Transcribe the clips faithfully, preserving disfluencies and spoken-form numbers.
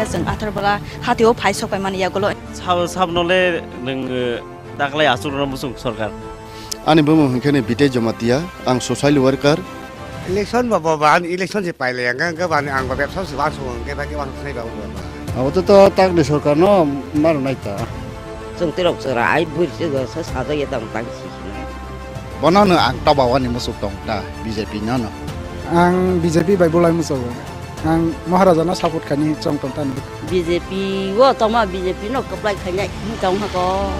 Chwng Atharbola hatio phai sok paimani yagulo. Sab-, sabno le nwng, eh, taklai achuk rwna muchung sorkar? Ani bumung hinkhe ni Bitej Jamatia, ang social worker. Election ba, ba, ba, ani election se pailai, ang, ang, ang, ang ba bebsa se wansuk, ang khe ba khe wansuk sinai ba, ba, ba. Abo to, to takni sorkar no maro nai ta. Chwng tirok chwra ai bwrwi se sajak ya tang tang si. Bono no ang toba wani muchuk tong ta B J P no no. Ang B J P bai bolai muchungo. Ang Maharaja no support khaini chong tong tani. B J P o tongma B J P no kwplai khainai hinwi tong hako.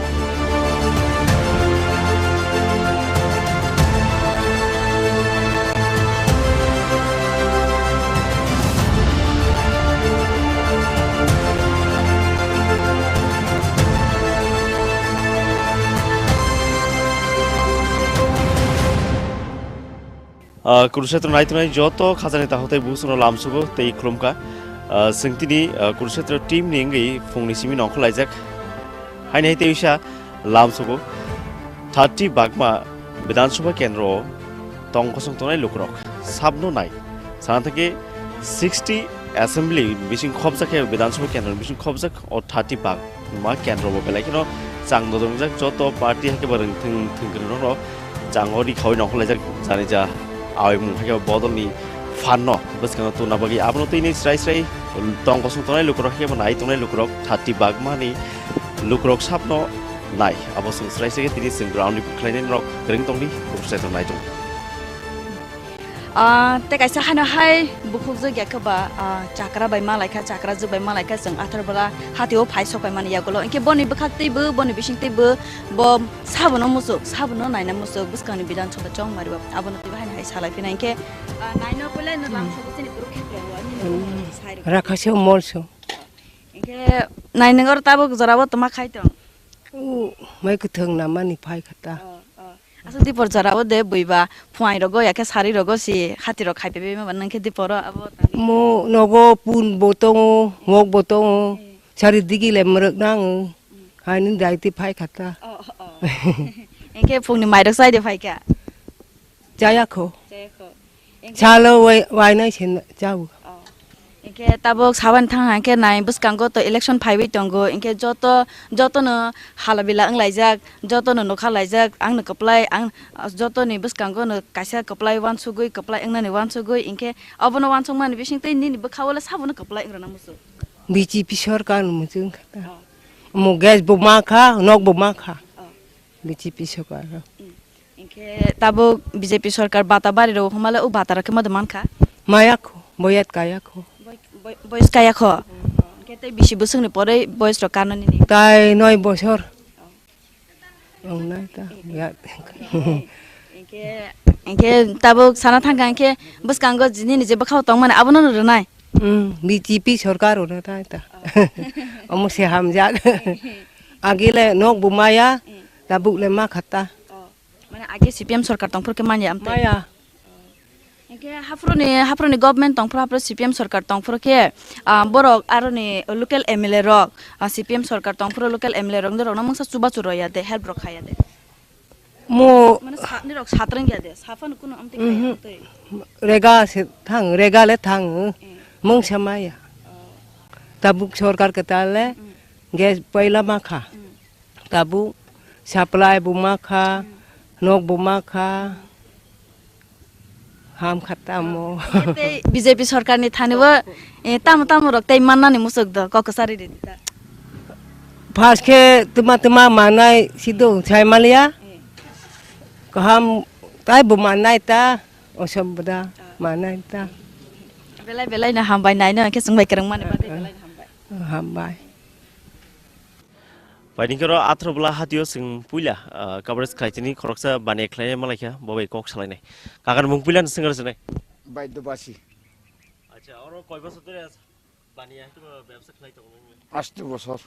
Ah, Kurukshetra naitongnai joto khajani takhuk tei bukhukno lamsugo tei khulumkha. Ah, chwng tini, ah, Kurukshetra team ni wngwi phungni simi nongkhor laijak. Haini hai tei wisa lamsugo thirty bagma Bidhan Sabha kendro o tong kosong tongnai lukurok sabno nai. Sana thangkhe sixty assembly bising khopjak khe Bidhan Sabha kendro bising khopjak o thirty bag ma kendro bo belai kheno chang dodongjak joto party hai khe bo rwng thwng thwng kwrwng rok no chang o ri khaui nongkhor laijak jani ja awi mung hai khe bodol ni phan no bwskango tuna bagwi abono twi ni srai srai tong kosong tongnai lukurok hai khe bo nai tongnai lukurok thirty bag ma ni lukurok sabno nai abo chwng srai srai khe tini chwng ground ni khlainai norok kwrwng tongdi bukhuk saitok nai tong. Ah, tei kaisa hano hai bukhukjwk ya khe ba, ah, chakra bai ma lai kha, chakra jwk bai ma lai kha, chwng Atharbola hatio phai sok pai mani yagulo. Hinkhe boni bwkhak tei bo, boni bising tei bo, bo sabono muchuk, sabono naina muchuk, bwskangni Bidhan Sabha chongmari o. Abono tei bo haino hai salai phina hinkhe, ah, naino puilai no lam sobo chini Kurukshetra o, ani no sai rok. Rakha se mol so. Hinkhe nai nwng oro tabuk jora o tongma khai tong? O, mai kwthwng namani phai kha ta. Oh, oh. Aswk dipor jora o de bui ba phuai rogo ya khe sari rogo si hati rok khai pepe ma ba nang khe dipor o abo tani. Mo nogo pun bo tongo, ngok bo tongo, eh, sari digi le mwrwk nango. Mm. Haini dai ti phai kha ta. Oh, oh. Hinkhe phungni mai rok chai de phai kha? Chaya kho. Chaya kho. Hinkhe salo wai, wainai se na-, chao. Oh. Hinkhe tabuk saban thang hinkhe nai bwskango to election phaiwi tongo. Hinkhe joto, jotono hala bila wnglaijak, jotono nokha laijak, ang no kwplai, ang, joto ni bwskango no kaisa kwplai wansugwi, kwplai wngnani wansugwi, hinkhe obono wansukmani bising tei nini bwkha o le sabono kwplai wngrwna muchung? B J P sorkar no muchung kha ta. Oh. Omo gas bo ma kha, nok bo ma kha. Oh. B J P sorkar. Mm. Hinkhe tabuk B J P sorkar bata bari rok humale o bata rok khe modo mankha? Maya kho, boyat kaya kho. Boy-, boy-, boys kaya kho? Hinkhe tei bisi bwswkni pore boys rok kano nini? Tai noi bosor. Oh. Wngnai ta, boyat. Hinkhe, hinkhe tabuk sana thangkha hinkhe bwskango nini je bwkhao tongmani abono rwnai? Mm, B J P sorkar rwnai ta. Oh. Omo se hamjak. Agile nok bo maya, mm, tabuk le ma kha ta. Oh. Mane age C P M sorkar tongphuru khe manya amtwi? Maya. Hinkhe haphuruni, haphuruni government tongphuru, haphuru C P M sorkar tongphuru khe, ah, borok aroni local M L A rok, ah, C P M sorkar tongphuru local M L A rok norokno mungsa chubachu rwya de, help rok khaya de? Mo mane sa-, nirok satrwng ya de, saphano kunu amtwi khaya, mhm, amtwi? Rega se thang, rega le thang, eh, mungsa maya. Oh. Tabuk sorkar kwtal le, mm, gas paila ma kha. Mm. Tabuk supply bo ma kha, hmm, nok bo ma kha, hmm, ham kha tamo. Tei B J P sorkar ni thani bo, eh, tamo tamo rok tei mannani muchuk do, kok kwchari ridi ta. First khe tuma tuma manai sido sai maliya. Eh. Kaham tai bo manai ta, osob da, ah, manai ta. Belai belai no hambai naino, khe chwng bai kwrwng mani bagwi, eh, belai no hambai. Hambai. Paidingkhoro Atharbola hatio chwng puila, ah, coverage khlai tini khoroksa baniya khlai malaikha, bo bai kok salainai. Kakani mung puila no swngwrwk sinai. Baidobasi. Acha, oro koi bosor dhori baniya hai to bebsa khlai tongo nini? Asto bosor.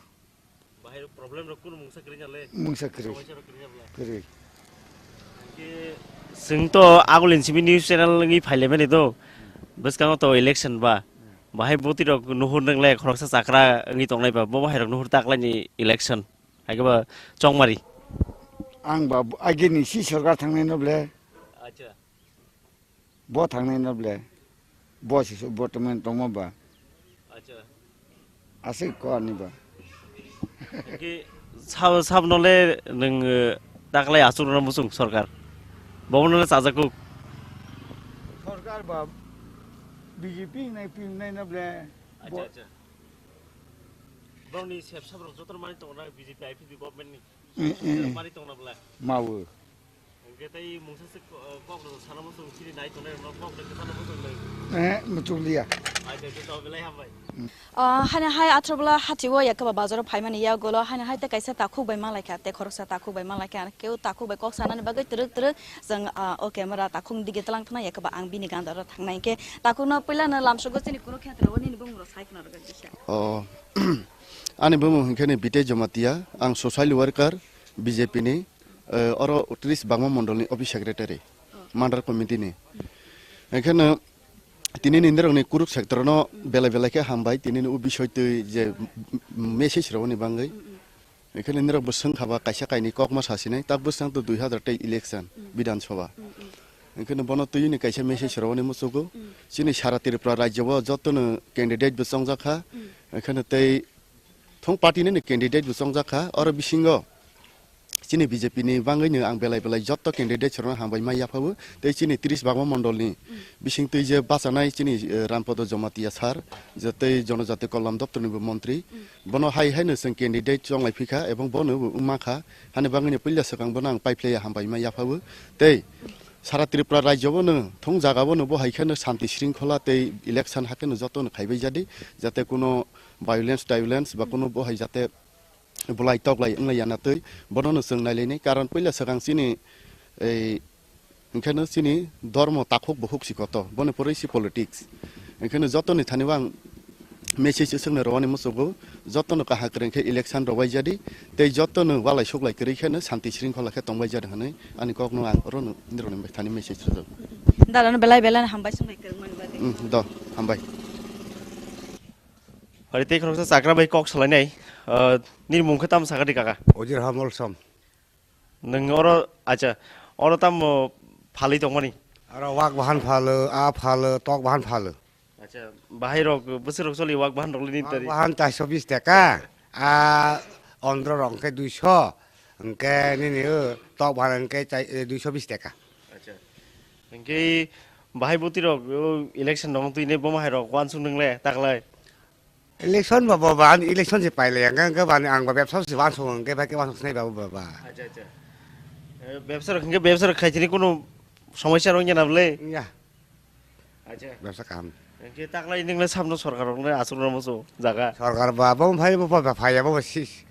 Bahai problem rok kunu mungsa kwrwi nale? Mungsa kwrwi. Somosa rok kwrwi nale? Kwrwi. Hwnkhe chwng to agulini simi news channel wngwi phailaimani to. Bwskango to election ba. Bahai bwtwi rok nuhur nwngle khoroksa chakra wngwi tongnai ba, bo bahai rok nuhur ta aklaini election. Hai khe ba chongmari. Ang ba agini si sorkar thangnai no ble. Acha. Bo thangnai no ble. Bo si bortoman tongma ba. Acha. Aswk ko ani ba. Hwnkhe sab-, sabno le nwng, eh, taklai aswk rwna muchung sorkar. Bobono le chajakuk. Sorkar ba B J P nai pim nai na ble. Acha, bo- acha. Bongni sep sap rok joto mani tongo na B J P I P P government ni. Mm, mm. Mani tongo na ble. Mawo. Hwnkhe tei mungsa se ko-, kok rok sana muchung chini nai tongnai rok kok rok sana muchung nai. Eh, muchung liya. Ai de to belai hambai. Ah, hani hai Athrabola hati o yakaba bazar o phaimani yagulo hani hai tei kaisa takhuk bai malaikha, tei khoroksa takhuk bai malaikha, keu takhuk bai kok sanani bagwi twrwk twrwk jwng, ah, o camera takhuk dige tlang thana yakaba ang bini ganda ro thangnai hwnkhe takhuk no puila no lamsogo chini kunu khetra o nini bumung rok sai khna rwgwi kisa. Oh, ani bumung hwnkhe ni Bitej Jamatia, ang social worker B J P ni, eh, oro tris Bagma Mondol ni office secretary, mandar committee ni. Hwnkhe no Tini ni nirok ni Kuruk sector no belai belai khe hambai, tini ni o bisoi twi je message rwani bangwi. Ekheno nirok bo swngkha ba kaisa kainwi kokma sasinai, ta bwswk to dui hazar tei election, Bidhan Sabha. Ekheno bono twi ni kaisa message rwani muchugo. Chini sara Tripura rajyo o joto no candidate bo chongjak kha. Ekheno tei thung party ni candidate bo chongjak kha, oro bisingo chini B J P ni bangwi no ang belai belai joto candidate rokno hambai ma yaphago, tei chini tris Bagma Mondol ni bising twi je bachanai chini, eh, Rampodo Jamatia sir, je tei Jonojati Kollam Doptor ni bo montri, bono hai hai no chwng candidate chonglai phikha, ebong bono bo wngma kha, hani bangwi no puila swkang bono ang paiphlaiya hambai ma yaphago, tei sara Tripura rajyo bono thung jaga bono bo hai kheno shanti shringkhola tei election hakhe no joto no khaibai jadi, jate kuno violence, violence ba kuno bo hai jate bulai toklai wnglai ya na twi bono no chwng nailainai, karon puila swkang chini ei hwnkhe no chini dormo takhuk bukhuk si koto, boni pore si politics. Hwnkhe no joto ni thani o ang message swkno rwani muchugo, joto no kaham kwrwng khe election rwbai jadi tei joto no walai suklai kwrwi khe no shanti shringkhola khe tongbai jadi hwnwi ani kok no ang oro no nirok ni thani message rwjago. Dala no belai belai no hambai swngnai kwrwng mani bagwi. Mm, do, hambai. Pari tei khoroksa chakra bai kok salainai, ah, nini mung khe tamo sakha di kaka? Ojir Hamol Som. Nwng oro, acha, oro tamo phalwi tongmani? Oro wak bahan phalo, a phalo, tok bahan phalo. Acha, bahai rok, bwswk rok choli wak bahan rok lini tari? Wak bahan chairso bis taka, a ondro rok hwnkhe duiso, hwnkhe nini o tok bahan hwnkhe chai-, eh, duiso bis taka. Acha. Hwnkhe bahai bwtwi rok, o election rok twi ne bomo hai rok wansuk nwngle taklai? Election ba, ba, ba, ani election se pailai, ang, ang, ang, ang ba bebsa se wansuk, ang, ang, ang, wansuk sinai ba, ba, ba. Acha, acha. Eh, bebsa rok, hwnkhe bebsa rok khai tini kuno somosya rok wngya na bwle? Ya. Acha. Bebsa kaham. Hwnkhe taklai nwngle samno sorkar rokno aswk rwna muchung jaga. Sorkar ba, bo phai, bo, bo, phai, bo, bo, sis.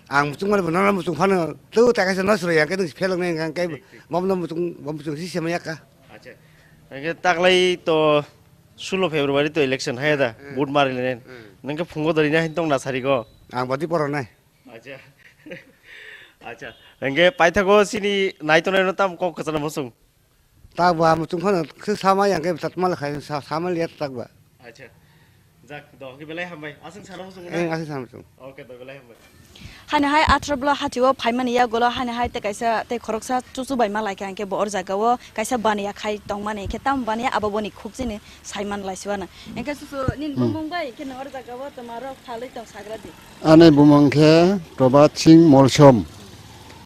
Ang muchung mani, bo, nono muchung phano, tu, ta kaisa no sroi, ang, khe, nung, phelok nai, ang, khe, thik, thik. Bom no muchung, bom muchung, sis, sama yakka. Acha. Hwnkhe taklai to sulo February to election haya da, hmm, vote mari le. Hmm. Nang khe phungo dari na hin tong na sari go. Ang badi poro nai. Acha. Acha. Hwnkhe paithago chini nai tongnai no tam kok kwchana muchung. Tak ba muchung phano khe sama yang khe tat mal khai sa, sama liya tak ba. Acha. Jak, do, hwnkhe belai hambai. Aswk sana muchung na? Eh, aswk sana muchung. Okay, do, belai hambai. Hani hai Athrabola hati o phaimani yagulo hani hai tei kaisa tei khoroksa chuchu bai malaikha, hwnkhe bo or jaga o kaisa baniya khai tongmani, hwnkhe tamo baniya abo boni khuk chini saiman laisio ano. Hwnkhe chuchu nini, hmm, bumung bai, hwnkhe nang or jaga o twma rok phalwi tong sagra di. Ani bumung khe Prabhat Singh Molsom.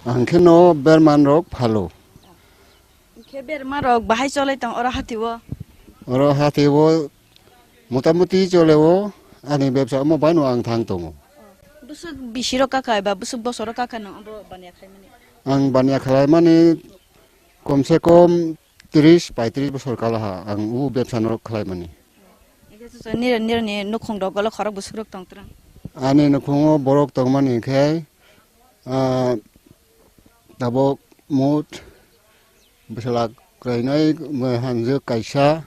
Ang khe no berman rok phalo. Hwnkhe berma rok bahai cholai tong oro hati o? Oro hati o motamuti chole o, ani bebsa omo bai no ang thang tongo. Bwswk bisi rok kaka eba bwswk bosor rok kaka nang obo baniya khaimani? Ang baniya khlaimani komse kom tris paitris bosor kalaha ang o bebsa no khlaimani. Hwnkhe chuchu nini, nini nukhung rok ulo khorok bwswk rok tong twrwng? Ani nukhungo borok tongmani hwnkhe, ah, tabok mut bwsala kwlainai, hanjwk kaisa,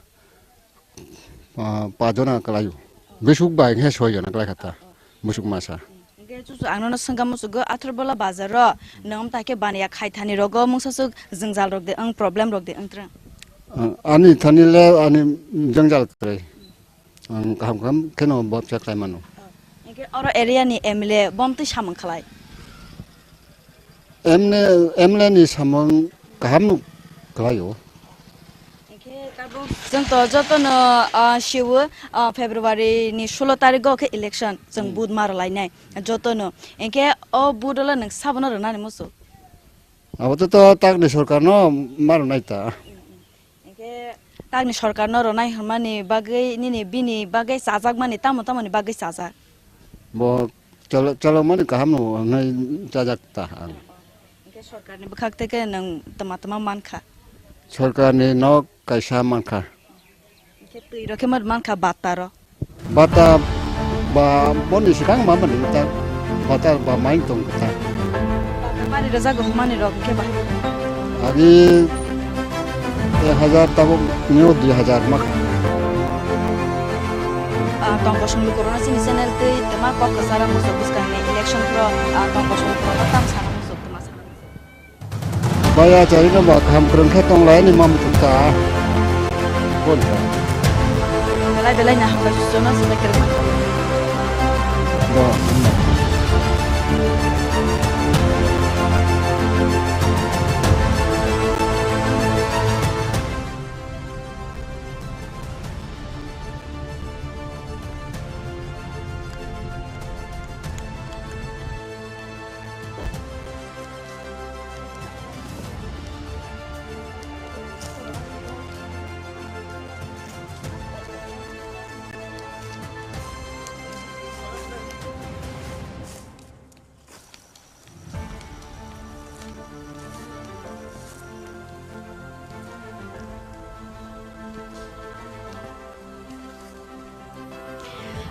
ah, pajona kwlaio. Bwswk bai khe soijona kwlai kha ta, bwswk masa. Hwnkhe chuchu ang nono swngkha muchungo, Athrabola bazar o nwng amta khe baniya khai thani rogo mungsa swk jwngjal rok de wng, problem rok de wng twrwng? Ah, ani thani le ani jwngjal kwrwi. Ang kaham kaham kheno bebsa khlai mano. Hwnkhe oro area ni M L A bo amtwi samung khlai? M L A, M L A ni samung kaham no khlai o. Hwnkhe tabuk Chwng to jotono, ah, siwo, ah, February ni sulo tarikgo khe election, chwng Hmm. vote ma rwlainai jotono. Hinkhe o vote-o le nwng sabono rwnani muchung? Abo to, to takni sorkarno ma rwnai ta. Hinkhe takni sorkarno rwnai hwnmani bagwi nini bini bagwi chajakmani tamo tamoni bagwi chajak? Bo cholo-, cholomani kahamno hwnwi chajak ta ang. Hinkhe sorkarni bwkhak tei khe nwng tama tama mankha? Sorkarni nok kaisa mankha. Hinkhe twi rok khe ma mankha bata rok? Bata ba boni swkang ma mani ta bata ba main tong ta. Bata mani rwjak hwnmani rok hinkhe bahai? Agi ek hajar tabuk neo dui hajar makha. Ah, tong kosong lukurokno chini channel twi twma kok kwchara muchuk bwskangni election pro, ah, tong kosong lukurokno tam sana muchuk twma sana muchuk. Baya charino ba kham kwrwng khe tong lai ni mam ta. Bon ta. Belai belai na hambai suchona sinai kwrwng. Ba.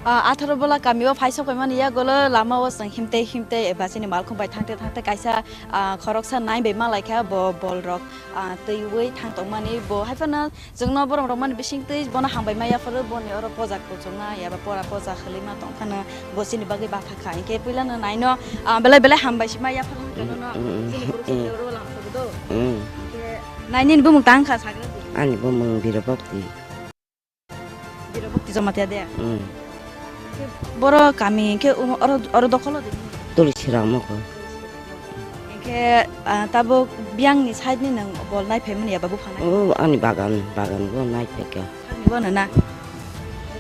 Ah, atharo bola kamio phai sok paimani yagulo lamao chwng himtei himtei eba chini malkhung bai thangte thangte kaisa, ah, khoroksa nai bai malaikha bo bol rok, ah, twiwi thang tongmani bo haiphano chwngno borok rokmani bisingtwi bono hambai ma yapharo boni oro poja kuchukna eba pora poja khwlwi ma tongphano bo chini bagwi batha kha hinkhe puilano naino, ah, belai belai hambai sima yapharo hwnkhe nono chini Kurukshetra oro lamsogo do. Hinkhe nainini bumung tang kha sagra di. Ani bumung Birabhakti. Birabhakti Jamatia de? Hmm. Boro kami hinkhe oro, oro dokholo de? Tulsi Ram oko. Hinkhe, ah, tabuk biyangni side ni nwng bol nai phaimani ya babu phanai? Oh, ani bagan, bagan bo nai phaikha. Ani bo na?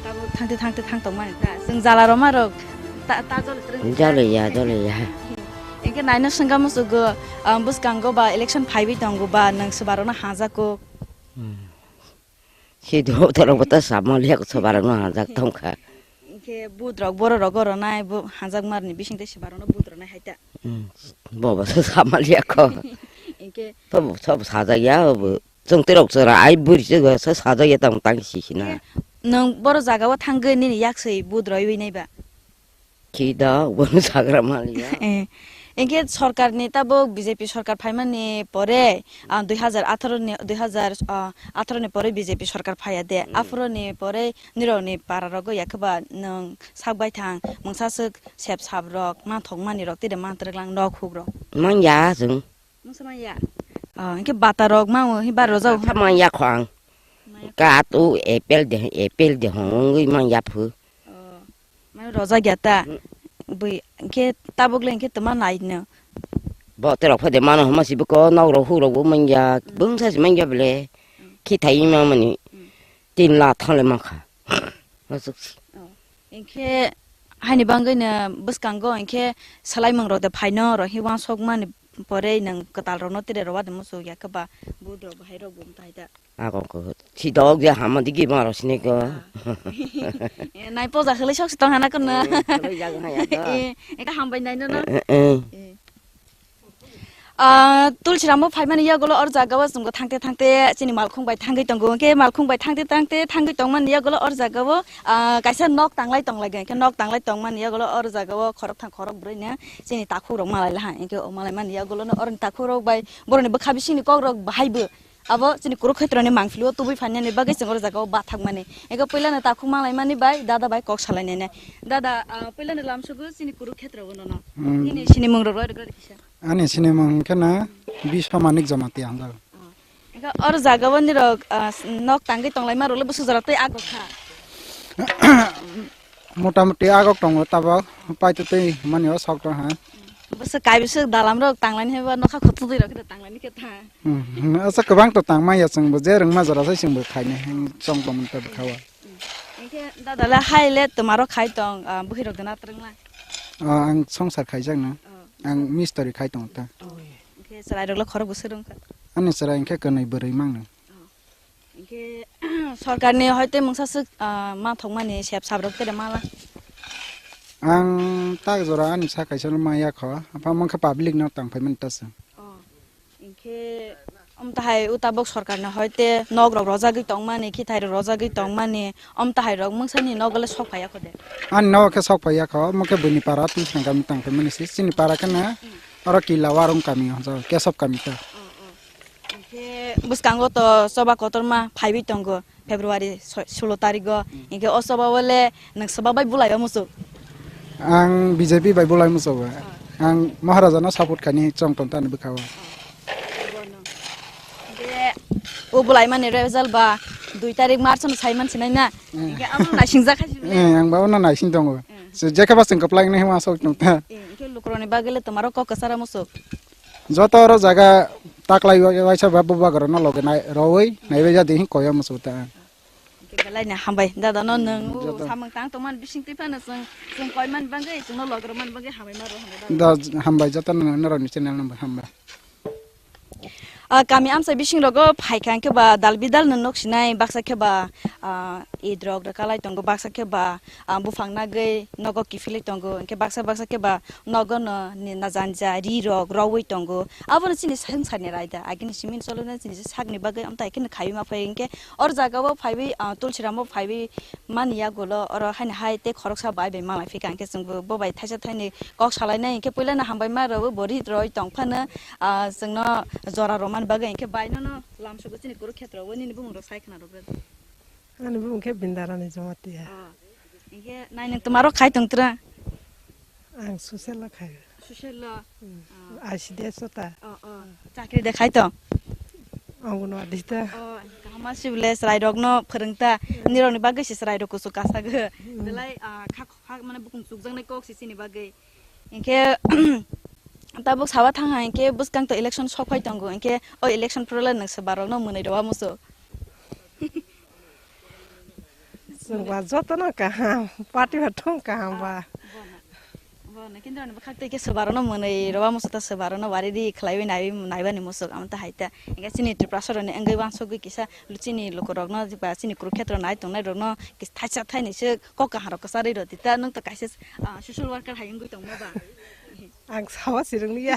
Tabuk thangte thangte thang tongmani ta. Chwng jala roma rok ta, ta jole trwng. Jole ya, jole ya. Hinkhe naino swngkha musugo, ah, bwskango ba election phaiwi tongo ba nwng swbarokno hajakgo. Hmm. Sido torok bo ta sama liya ko sobarok no hanjak tongkha. Hinkhe budrok bororok oro nai bo hanjak marni bising tei sobarok no budrok nai hai ta. Hmm, bo bo sa sama liya ko. Hinkhe to bo, to bo sajak ya bo. Chwng terok chwra ai buri se go sa sajak ya tang tang si si na. Nwng boro jaga o thangwi nini yak swi budroi wi nai ba? Kida, bono sagra maliya. Eh, hinkhe sorkarni tabuk B J P sorkar phaimani pore, ah, dui hajar atharo ni, dui hajar, ah, atharo ni pore B J P sorkar phaiya de. Hmm. Aphuruni pore nirokni para rogo yakhe ba nwng sak baithang mungsa swk sep sap rok manthok mani rok tide mantrwk lang nok huk rok. Manya chwng. Mungsa manya? Oh, hinkhe bata rok mango hi bar rojak. Bata manya kho ang. Manya. Kat u apple de, apple de hong wngwi manya phu. Oh. Mane rojak ya ta? Hmm. Bui, hinkhe tabuk le hinkhe toma nai no? Bo terok phai de mano homa si bwko nok rok huk rok bo manya, hmm, bwngsa si manya bele. Hmm. Khi thai ma mani. Hmm. Tin lakh thang le mankha. Aswk si. Oh. Hinkhe haini bangwi no bwskango hinkhe swlaimung rok de phaino oro hi wansok mani pore nwng kwtal rok no tire rw de muchuk ya khe ba bud rok bahai rok bo mtai da. Ako ko sidok je hama digi bang aro sini ko. Ah. Eh, nai poja khwlai sok si tong hana kono. Eh, khwlai jago ha ya ko. Eh, eka hambai nai no no. Eh, eh, eh. Eh. Ah, Tulsiram bo phaimani yagulo or jagao chwngbo thangte thangte chini malkhung bai thangwi tongo. Hinkhe malkhung bai thangte thangte thangwi tongmani yagulo or jagao, ah, kaisa nok tanglai tonglaikha. Hinkhe nok tanglai tongmani yagulo or jagao khorokthang khorokbrwi no chini takhuk rok malai laha. Hinkhe o malai mani yagulo no oroni takhuk rok bai boroni bwkha bisingni kok rok bahai bo. Abo chini Kurukshetroni mangpili o tubui phainani bagwi chwng oro jagao bathakmani. Ego puilano takhuk malaimani bai dada bai kok salainani. Dada, ah, puilano lamsogo chini Kurukshetro o nono. Hmm. Nini sinimung rok roi rok roi kisa. Ani sinimung khe na Biswamanik Jamatia hwnjago. Oh. Ego oro jagao nirok, ah, nok tangwi tonglaima rok le bwswk jora tei agok kha? Motamuti agok tongo tabok, paitotwi mani o sok tong ha. Hmm. Bwswk kai bwswk dalam rok tanglani haiba nokha khotodwi rok khe tanglani khe tha. Hmm, asa kwbang to tangmaya chwngbo je rwngma jora sai chwngbo khainai chong tongmani ta bwkha o. Hinkhe dada le hai le twma rok khai tong, ah, bwkhwi rok dana twrwngla. Ah, ang songsar khaijak na. Oh. Ang mistri khai tong ta. Oh. Hinkhe chwrai rok le khorok bwswk rwngkha. Ani chwrai hinkhe kwnwi bwrwi mangno. Oh. Hinkhe sorkarni hoite mungsa swk, ah, manthokmani sep sabrok tere mala. Ang tak jora ani sa kaisa maya kho, apha mangkha public no tang phaimani ta se. Oh, hinkhe omtahai utabok sorkarni hoite nok rok rojagwi tongmani, khithai rok rojagwi tongmani, omtahai rok mungsani nok le sok phaiya kho de. Ani nok khe sok phaiya kho, mokhe buini para twi sangkami tang phaimani se, chini para khe na oro kila warung kami hwnjak, Kesop kami ta. Oh, oh. Hinkhe bwskango to choba kotorma phaiwi tongo February soi-, sulo tarigo. Hmm. Hinkhe o choba o le nwng swbak bai bulai o muchuk? Ang B J P bai bulai muchuk. Ah. Ang Maharaja no support khaini chong tong tani bwkha o. Ah. Hinkhe o bulai mani result ba dui tarik March no sai man sinai na. Hmm. Hinkhe amo naising jak khai sibole. Eh, ang ba ono naising tongo. Hmm. So, jekhe ba chwng kwplai nai ma sok tong ta. Eh, hinkhe lukuroni bagwi le twmaro kok kwchara muchuk? Joto oro jaga taklai wa-, waisa ba bubagra no loge nai, rowoi naibai jadi hin koya musu ta. Belai ni hambai dada no nwng o joto samung tang tongmani bising twi phano chwng, chwng koi mani bagwi chwngno loge rwmani bagwi hambai ma rw hambai dada. Da hambai joto no norok ni channel no hambai. Ah, kami amsa bising rogo phaikha hinkhe ba dal bidal no nok sinai baksa khe ba, ah, Eid rok rwkalai tongo, baksa khe ba, ah, buphang nagwi nogo kiphilwi tongo, hinkhe baksa baksa khe ba nogo no ni na janja ri rok rowwi tongo. Abono chini swngcharni raida, agini simi cholono chini sakni bagwi amtai kheno khaiwi ma phai, hinkhe or jaga o phaiwi, ah, Tulsiram o phaiwi mani yagulo oro haino hai tei khoroksa bai bai malai phika, hinkhe chwngbo bo bai thaisa thaini kok salainai, hinkhe puilano hambai ma rw bo ri roi tong phano, ah, chwngno jora rwmani bagwi, hinkhe bai nono lamsogo chini Kurukshetra o nini bumung rok sai khna rwgwi. Ani bumung khe Bindarani Jamatia. Oh. Hinkhe nai nwng twma rok khai tong tra? Ang social o khai. Social o? Hmm. Oh. I C D S o ta. Oh, oh. Chakri de khai tong? Anganwadi ta. Oh, kaham ma sibole chwrai rok no phwrwng ta. Hmm. Nirok ni bagwi se chwrai rok kuchuk kasago. Hmm. Belai, ah, kha, kha, mane bukung chukjaknai kok se chini bagwi. Hinkhe tabuk sawa thang ha hinkhe bwskang to election sok phai tongo, hinkhe o election phuru le nwng swba rok no mwnwi rw muchuk? Chwng ba joto no kaham, party ba thung kaham ba. Bono, bono, kintu ani bwkhak tei khe swba rok no mwnwi rw muchuk ta, swba rok no wari ri khlaiwi naiwi naibani muchuk amo ta hai ta. Hinkhe chini Tiprasa rok ni wngwi wansugwi kisa chini luku rok no ba chini Kurukshetra nai tongnai rok no kis-, thaisa thaini se kok kaham rok kwcharwi rw di ta, nwng to kaisa, ah, social worker hai wngwi tongma ba? Ang sawa sirwng liya.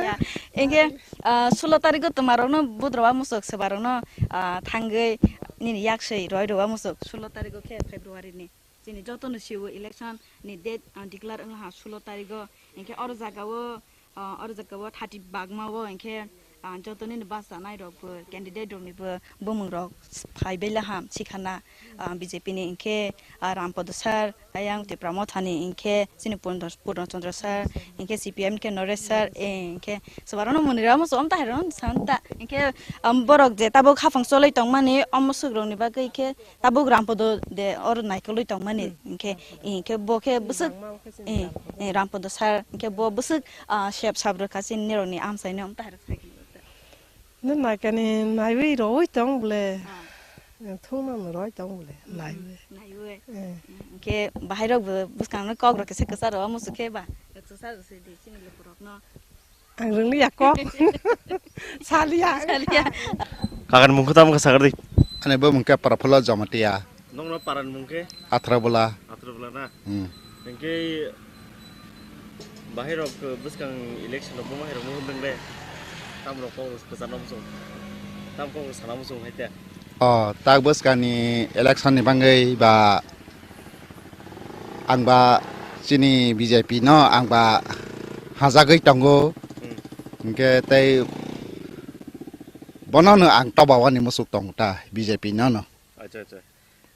Ya. Engke, ah, sulo tarigo twma rok no budrowa muchuk swba rok no, ah, thangwi nini yak swi roi rowa muchuk sulo tarigo khe February ni. Chini joto no siwo election ni date, ah, declare wngha sulo tarigo. Engke oro jaga o, ah, oro jaga o thirty bagma o engke, ah, joto nini bachanai rok bo candidate rok ni bo bumung rok phai belai ham sikhana, ah, B J P ni engke, ah, Rampodo sir, ayang Tipra Motha ni engke chini Purno-, Purno Chandra sir, engke C P M ni khe Noresh sir, eh, engke swbaro no mwnwi rok muchuk omta hai rok no san ta. Engke, um, borok je tabuk haphang choloi tongmani o muchuk rok ni bagwi khe tabuk Rampodo de oro naikolwi tongmani. Hmm. Engke, engke bo khe bwswk, eh, eh, Rampodo sir, engke bo bwswk, ah, sep sap rwkha chini nirok ni amchai no omta hai rok sai khe. Nw naikani naiwi roi tong bole. Ah. Thungno no roi tong bole, hmm, naiwi. Naiwi. Eh. Hinkhe bahai rok bo bwskang no kok rok kisa kwcharo muchuk khe ba. Kwcharo se di chini luku rok no. Ang rwngli ya kok. Saliya. Saliya. Kakan mungkhu tamo khe sakar di. Ani bo mungkhe Prafulla Jamatia. Nokno paran mungkhe? Athra bola. Athra bola na? Hmm. Hinkhe bahai rok bwskang election rok buma hai rok nung de. Tam rok kok kwchana muchung. Tam kok sana muchung hai te. O tak bwskang ni election ni bangwi ba ang ba chini B J P no ang ba hajagwi tongo. Hmm. Hinkhe tei bono no ang toba wani muchuk tongo ta B J P no no. Acha, acha.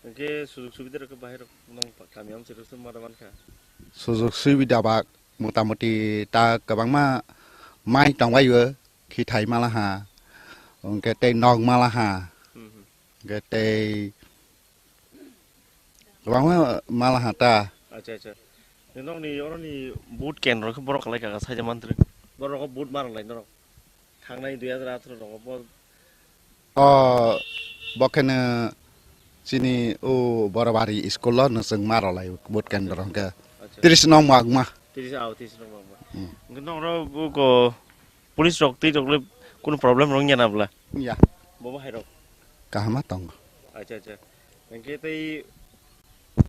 Hinkhe sujug subida rok bahai rok nong pa-, kami ang sero sero mada mankha. Sujug subida ba motamuti ta kwbangma mai tongbaio, khithai malaha, hinkhe tei nok malaha, hmm, hmm, hinkhe tei kwbangma malaha ta. Acha, acha. Nokni oroni vote kendro khe borok kwlai kha, saida mantri. Borok vote ma rwlai norok. Thangnai dui hajar atharo rogo bo. O, bo kheno chini o Borobari school o nwchwng ma rwlai vote kendro hwnkhe. Acha. Tris nong magma. Tris, ao, tris nong magma. Hmm. Hwnkhe nokro bo ko police rok tei rok le kunu problem rok wngya na bla? Ya. Bo bo hai rok. Kaham ma tongo. Acha, acha. Hwnkhe tei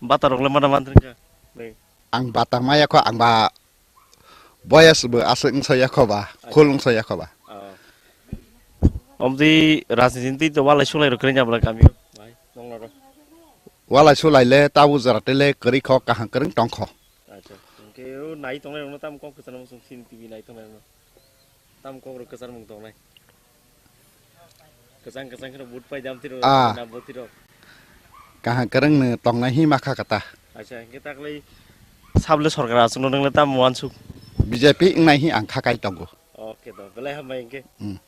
bata rok le mana mantri kha? Bai. Ang bata maya kho, ang ba boyas bo aswk wngsa ya kho ba, khul wngsa ya kho ba. Oh. Omdi rajniti to walai sulai rok kring abla kami. Bai, nong noro. Walai sulai le tabu jora tele kri kho, kaham kring tong kho. Acha. Hwnkhe o nai tongnai rok no tam kok kwchana musung sin T V nai tongnai rok no. Tam kok rok kwchar mung tongnai. Kwchang kwchang kheno vote pai dam tiro, ah, na vote tiro. Kaham kwrwng no tongnai hi makha kata. Acha, hwnkhe taklai sable sorkar achukno nwngle tam wansuk? B J P wngnai hi ang kha kai tongo. Oke do, belai hambai hwnkhe. Hmm.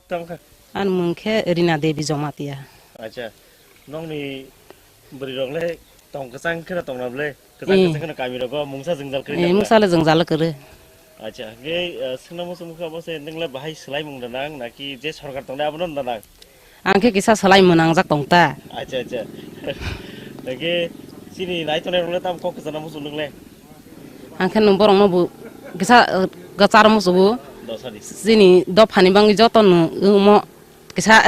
Tam kha. Ani mung khe Rina Devi Jomatia. Acha. Nokni bwrwi rok le tong kwchang kheno tong na ble, kwchang, eh, kwchang kheno kami rogo mungsa jwngjal kwrwi, eh, na ble? Mungsa le jwngjal kwrwi. Acha, hwnkhe, eh, swngna muchung kha bo se nwng le bahai swlai mung da nang naki je sorkar tong nai abono da nang? Ang khe kisa swlai mung nangjak tong ta. Acha, acha. Hwnkhe chini nai tongnai rok le tam kok kwchana muchung nwng le? Ang khe nwng borok no bo kisa, eh, kwchar muchungo. Dosani. Chini dophani bangwi joto no omo kisa,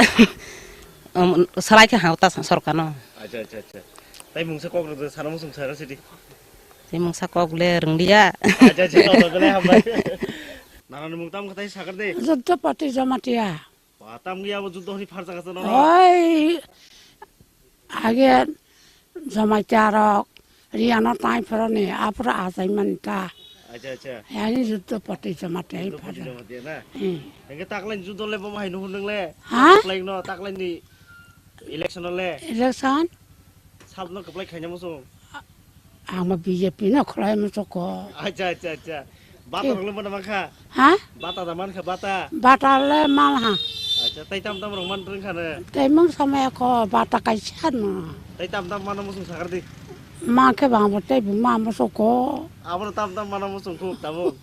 um, salai khe hao ta sorkar no. Acha, acha, acha. Tai mungsa kok rok sana muchung sara sidi. Tai mungsa kok le rwnglia. Acha, acha, kok rok le hambai. Nana ni mung tam khatai sakar de. Joddo pati Jamatia. Ba, tam gya bo juddo hori phar jaga sana. Oi, age Jamatia rok, Riano tai phoroni, aphuru ajai mani ta. Acha, acha. Yani juddo pati Jamatia. Juddo pati phar. Jamatia na? Hmm. Hwnkhe taklai juddo le bo hai nuhur nung le? Ha? Taklai no, taklai ni election le? Election? Sabno kwplai khaina muchung? Ang ma B J P no khwlai muchung ko. Acha, acha, acha. Bata rok le mana mankha? Ha? Bata da mankha, bata? Bata le malha. Acha, tai tam tam rok man rwng kha ne? Tai mung samaya ko bata kaisa no. Tai tam tam mana muchung sakar di. Ma khe bang bo tai bo ma muchung ko. Abo tam tam mana muchung khuk tabuk.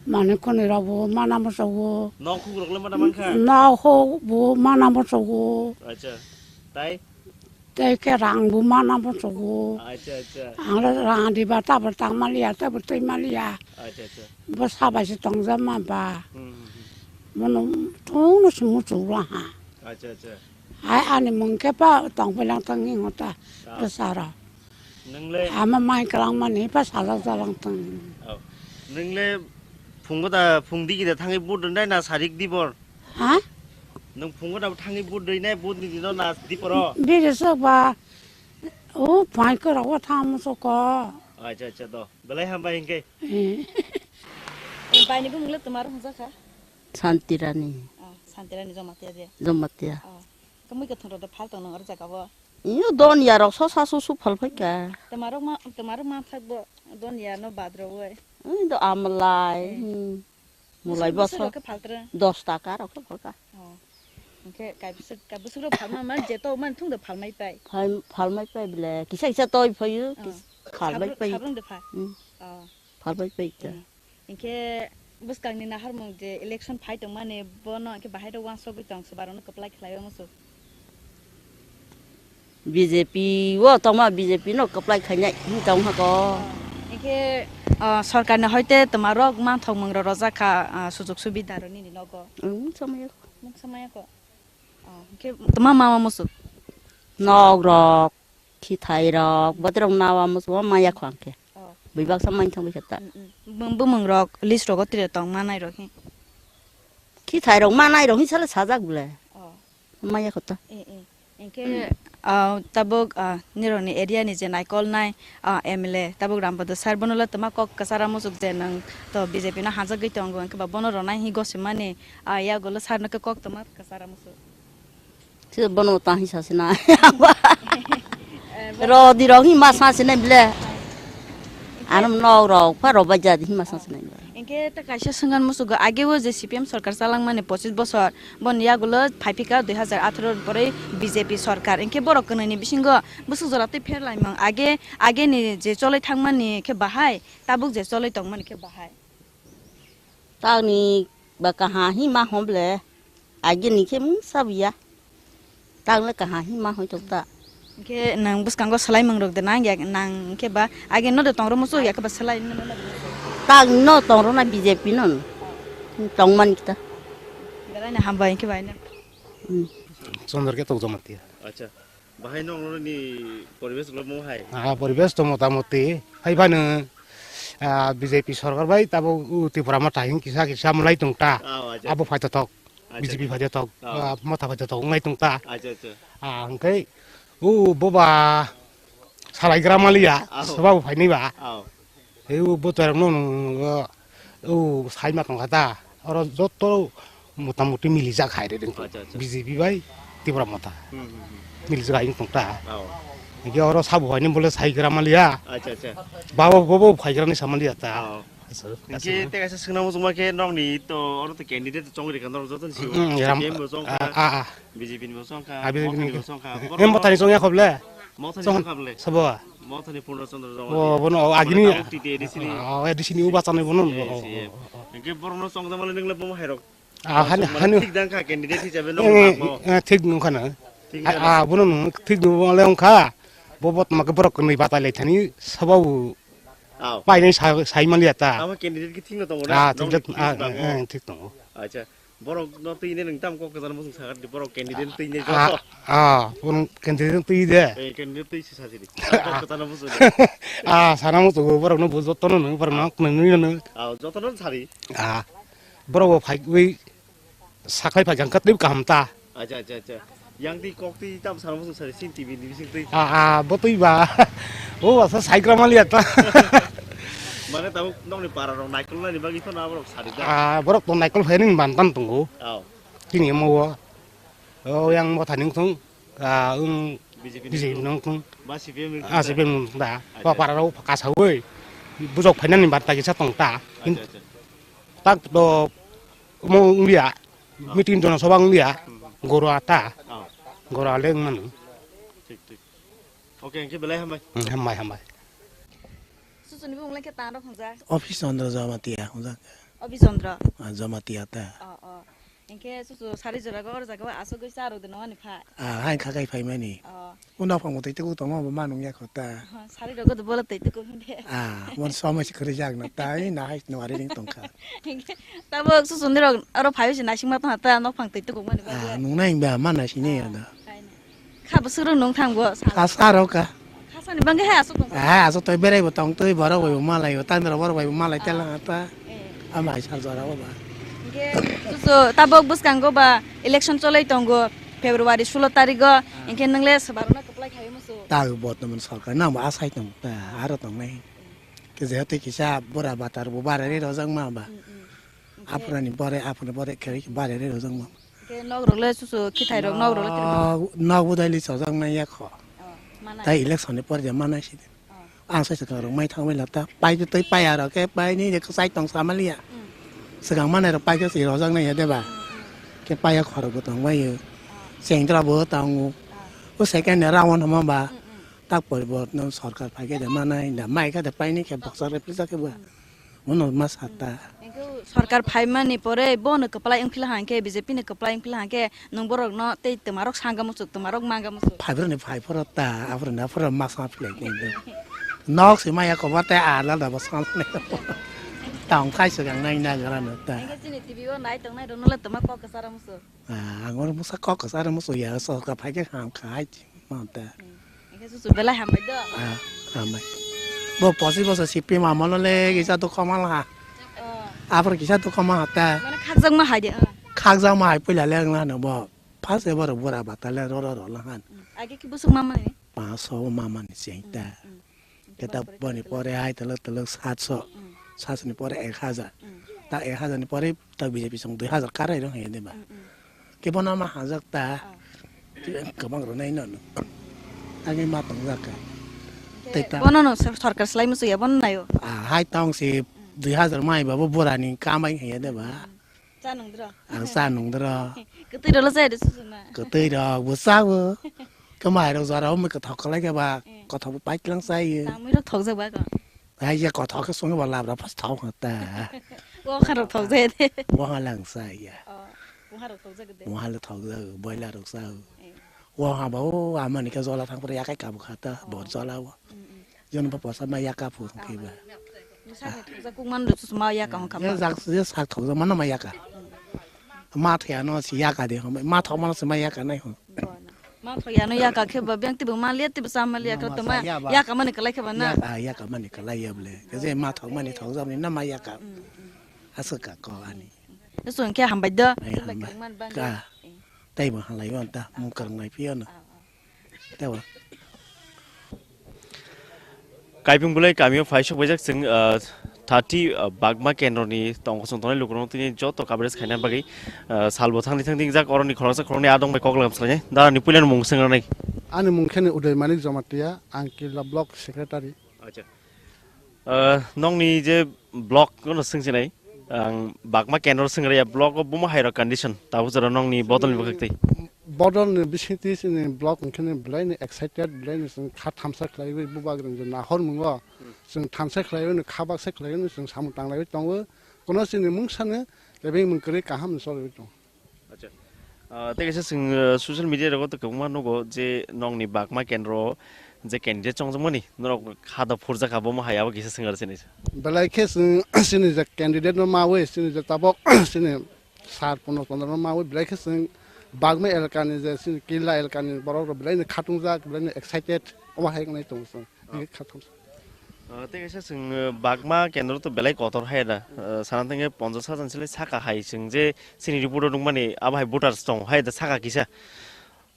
Mane khoni rok bo mana muchung ko. Nok khuk rok le mana mankha? Nok khuk bo mana muchung ko. Acha. Tai? Tei khe rang bo mana bo chogo. Acha, acha. Ang le rang diba tabor tang maliya, tabor tei maliya. Acha, acha. Bo sabai se tong ja ma ba. Hmm, hmm, hmm. Bono thung no se muchung la ha. Acha, acha. Hai ani mung khe pa tong pelang tang ing hota. Ah. Bo sara. Nung le? Ama mai kalang mani pa sala jalang tang. Oh. Nung le phungo da, phung digi da thangwi vote rwnai na sarik dibor? Ha? Nwng phungo da thangwi vote rwinai, vote ni dino na diporo? Biri sok ba. O phai ko rawa thang mo sok ko. Acha, acha, do. Belai hambai hingke. Eh. Eh, bai ni bumung le twmaro hwnjak kha? Santirani. Oh, Santirani Jamatia de. Jamatia. Oh. Kamui ka thang ro da phal tong nang ar jaga bo. Iyo don ya rok so sa su su phal phai ka. Twmarok ma, twmarok ma thak bo don ya no bad ro woi. Ei do amlai. Eh. Hmm. Mulai bosor bosor. Rok khe phaltra? Dos taka rok khe phalka. Oh. Hwnkhe kaibwswk, kaibwswk rok phalma man jeto man thung do phalmai pai. Phal-, phalmai pai bile. Kisa kisa toi phaio, oh, kis-, phalmai pai. Khabrang de pha? Hmm. Oh. Phalmai pai ta. Eh. Hwnkhe bwskangni naharmung je election phai tongmani bono hwnkhe bahai rok wansogwi tong se barono kwplai khlaiwi muchung. B J P o tongma B J P no kwplai khainai hinwi tong hako. Hingke, ah, sorkar ni hoite twma rok manthok mung rok rojak kha, ah, sujok subida rok nini nogo. Ang mungsa maya kho. Mungsa maya kho. Ah, hingke twma ma ma muchuk? Nok rok, khithai rok, bote rok nawa muchuk o maya kho ang khe. Oh. Bui baksa main thang bui khe ta. Mm, mm. Bumung rok list rogo tire tong manai rok hi. Khithai rok manai rok hi sale sajak bole. Oh. Maya kho ta. Eh, eh. Hingke, ah, tabuk, ah, nirokni area ni je naikolnai, ah, M L A, tabuk Rambodor sir, bono le twma kok kwchara muchuk je nwng to B J P no hajagwi tongo, hingke ba bono ronai hi gosimani, ah, yagulo sir no khe kok twma kwchara muchuk. Sir bono ta hi sasi nai. Eh, bo- Rodi rok hi ma sasi nai bile. Hingke- Ano nok rok pha rok bai jadi hi ma sasi nai. Khe ta kaisa swngchan musugo, age o je C P M sorkar chalangmani pochis bosor, boni yagulo phaipika dui hazar atharo ni pore B J P sorkar. Hinkhe borok kwnwi ni bisingo bwswk jora tei pher laimung, age, age ni je choloi thangmani khe bahai, tabuk je choloi tongmani khe bahai. Tangni ba kaha hi ma hom ble, age ni khe mungsa biya. Tang le kaha hi ma hoi tok ta. Hinkhe nang bwskango swlai mung rok de nang ya nang hinkhe ba age no de tong ro muchuk ya khe ba swlai no no. Tang no tong ro na B J P no. Tong man kita. Belai na hambai hinkhe bai na. Hmm. Chondor ke tok joma tia. Acha. Bahai nong ni poribesh lo mo hai. Ah, poribesh to motamoti. Hai bano, ah, B J P sorkar bai tabo u Tripura motha hin kisa kisa mulai tong ta. Ah, acha. Abo phai to tok. Acha, B J P acha. Phai to tok. Ah. Ah, motha phai to tok ngai tong ta. Acha, acha. Ah, hwnkhe u boba salai gra maliya, ah, soba bo phai ni ba. Ah. He u bo toirok no, no, o, sai ma tong kha ta. Oro joto motamoti milijak hai re ding. Acha, acha. B J P bai Tipra Motha. Hmm, hmm, hmm. Milijak hai wng tong ta. Oh. Hingke oro sabo hai ni bole sai gra maliya. Acha, acha. Babo bobo phai gra ni sa maliya ta. Oh. Acha, hingke acha. Te kaisa swngna muchungma khe nokni to oro to candidate chongri kha norok joto ni sio. Hmm, hmm, ram-, C P M bo chong kha, ah, ah, ah. B J P ni bo chong kha, ah, B J P ni Mothani bo chong kha. Em, Mothani chong ya khob le? Mothani chong kha bole? Sabo? Mothani Purna Chandra Jamatia. Oh, bono, oh, agini. Mane tabuk T T A D C ni. Oh, A D C ni uba chanai bono. Yes, yes. Oh, oh, oh. Hingke borokno chongjakmani nwngle bomo hairok. Ah, hani, chongjakmani hani. Thik dang kha candidate hisabe nokni eh, bagmo. Eh, thik nung khana. Thik ah, khana. Ah, bono nung thik nung le ong kha. Bo botma ke borok kwnwi batai lai thani sababu. Aw. Painai sa-, sai maliya ta. Abo candidate ke thik no tongo na? Ah, thik nokni tongo. Ah, thik bagmo. Eh, eh, thik tongo. Acha. Borok no twi ne nwng tamo kok kwchangma muchung sakha di, borok candidate twi ne joto. Ah, ah, borok candidate twi de. Eh, candidate twi si sasi di. Kok kwchangma muchung. Ah, sana muchung borok no bo joto no nwng, borok no ah, nwng, nwng, nwng. Ah, joto no sari. Ah, borok bo phai wi sakhai phai kha twi kaham ta. Acha, acha, acha. Yang twi kok twi tam sana muchung sari sin T V ni bising twi. Ah, ah, bo twi ba. Bo asa sai gra maliya ta. Mane tabuk nokni para rok naikol nani bagwi phano aborok sari da. Ah, borok to naikol phai nini mantan tongo. Aw. Tini omo o. O yang Mothani wngthung. Ah, wng B J P B J P wngthung. Ba C P M wngthung. Ah, C P M wngthung da. Acha. Ba para rok kasawi. Bujok phainani banta kisa tong ta. Acha, acha. Tak to omo wngya. Ah. Meeting Jana Sabha wngya. Hmm. Goro ata. Ah. Goro ale wngmano. Thik, thik. Okay, hingke belai hambai. Hmm, hambai, hambai. Susuni bumung lai khe ta rok hwnjak? Office Chandra Jamatia hwnjak. Office Chandra? Ah, Jamatia ta. Oh, oh. Hingke susu sari jora go, or jaga o asugwi cha rok de nongani pha. Ah, hai khakai phaimani. Oh. Unda phang twi tuku tongma bo manung ya kho ta. Oh, sari rok go de bola twi tuku hinde. Ah, mon somai si khri jak na ta, ai na hai no ari ring tong kha. Hingke tabuk susuni rok oro phaio si naising ma tong ta, nok phang twi tuku mani ba. Ah, nung nai ba ma naising ne ya da. Kaino. Kha bwswk rok nung thang bo sal. Kha sa rok ka. Kha sani bangwi hai aswk tong. Ah, aswk toi berai bo tong twi borok bai bo malai o, tamni rok borok bai bo malai tel ah, ta. Eh. Ama hai sal jora o ba. Hingke susu tabok bwskango ba election choloi tongo February sulo tarigo. Ah. Hingke nwngle swbarno kwplai khai musu. Ta bo tongmani sorkar nang bo asai tong ta aro tong nai. Ke jehetu kisa bura batar bo barari rojak ma ba. Mm, mm. Hingke aphurani bore, aphurani bore khe barari rojak ma. Hingke nok rok le susu khithai rok nok rok le tini ma. Nok, nok budai li chojak nai ya kho. Oh, manai. Tai election ni pore je manai si. Oh. Ang sai swkang rok mai thang bai lata. Pai twi pai aro khe pai ni je kwchai tong sa maliya. Mm. Swkang manai rok pai khe si rojak nai ya de ba. Mm, mm. Khe pai ya khorok bo tong bai yo. Oh. Sengtra bo tong o. Oh. O second ni round hama ba. Mm, mm. Tak poriborton sorkar phai khe de manai da, mai khe de paini khe boksok repli khe bo. Mono ma sata. Hingke sorkar phaimani pore bono kwplai wngphila hangkhe, B J P ni kwplai wngphila hangkhe, nwng borokno tei twmarok sangamo chuk, twmarok mangamo chuk. Phaibrwni phai phoro ta, aphuru na phoro ma sa philai nai. Nok se maya koba tei ala da bo sa nai. Tong khai swkang nai na gara no ta. Hingke chini T V o nai tongnai rokno le twma kok kwcharo muchuk. Ah, ang oro bwsa kok kwcharo muchuk ya, sorkar phai khe ham kha hai. Manta. Hmm. Hingke susu belai hambai do. Ah, hambai. Bo pochis bosor C P M amolo le kisa dukha manla ha. Oh. Aphuru kisa dukha manha ta. Mane khakjakma hai de, oh. Khakjakma hai puila le wngla hano bo. First e borok bura bata le ro ro ro la han. Hmm. Age ki busuk mama ni? Paso mama ni seng ta. Hmm, hmm. Khe ta boni pore hai twlwk twlwk satso, hmm, satso ni pore ek hazar. Hmm. Ta ek hazar ni pore ta B J P song dui hazar karai rw hai de ba. Hmm, hmm. Khe bono ma hajak ta. Ah. Kwbang rwnai no. Ani ma tongjak kha. Tei ta bono no sor-, sorkar slai muchung ya bono naio. Ah, hai tong si, hmm, Dui hajar mai babo borani kamai haya de ba. Cha nungdro. Ang cha nungdro. Kwtwi rolo chai de susuma. Kwtwi rok bo chawo. Kamai rok jora o mika thok kalai ke ba. Eh. Kothok bo paitlang chai. Tamui rok thok jak ba ko. Hai ya kothok ke songo ba labra pas thok ta. Wo kharo thok jai de. Wo ha lang chai ya. Oh. Wo kharo thok jak de. Wo ha le thok jak boila rok cha. Eh. Wo ha ba o amani ke jola thang pore ya kai kabu khata bo jola wo. Mm, mm. Jono ba posa ma yaka phu khe ba. Sakni thokjak kuk man rwchus ma yaka hwn kha ma. Yak je sak thokjak mano ma yaka. Ma thok ya no si yaka de hwn. Ma thok mano si ma yaka nai hwn. Ma thok ya no yaka khe ba beng tibo ma liya tibo sa ma liya khe to ma yaka mani kalai khe ba na. Yaka, yaka mani kalai ya ble. Ke je ma thok mani thokjak ni na ma yaka. Aswk ka ko ani. Song khe hambai do. Ai, hambai. Ka. Tei bo halai yo ta mung kwrwng nai phi yo no. Tei bo. Kaiping Bulai kamio phaisok baijak chwng, ah, thirty, ah, Bagma Kendroni tongkosong tongnai lukurokno tini joto coverage khaina bagwi, ah, salbo thangni thangni wngjak oroni khoroksa khoroknwi adong bai kok lagam swlainai. Darani puilano mung swngrwnai. Ani mung kheno Uday Manik Jamatia, ang Killa Block Secretary. Acha. Ah, nokni je block no swngchinai, ang Bagma Kendro swngre ya block o buma hai rok condition, tabuk jora nokni bodol ni bwkhak tei. Bodol ni bisingtwi chini block hwnkhe ni belai ni excited, belai ni chwng kha thamsa khlaiwi bubagrang je nahor mungo, chwng thamsa khlaiwi ni kha baksa khlaiwi ni chwng samung tanglaiwi tongo, kono chini mungsa ni tebeng mung kwrwi kaham ni choliwi tongo. Acha. Ah, tei kaisa chwng, ah, social media rogo tei kwbangma nugo je nokni Bagma Kendro je candidate chongjakmani norok kha da phurjak abo mo hai abo kisa swngari sini. Belai khe chwng chini je candidate no mawi chini je tabok chini sir Puno Chandra no mawi belai khe chwng Bagma elaka ni je chini Killa elaka ni borok rok belai ni khatungjak belai ni excited omo hai wngnai tongo chwng. Hingke kha thamsa. Ah, tei kaisa chwng, ah, Bagma Kendro to belai kotor hai da. Ah, sana thangkhe ponchash hajar ni sle saka hai chwng je chini report o nukmani abo hai voters tong hai da saka kisa.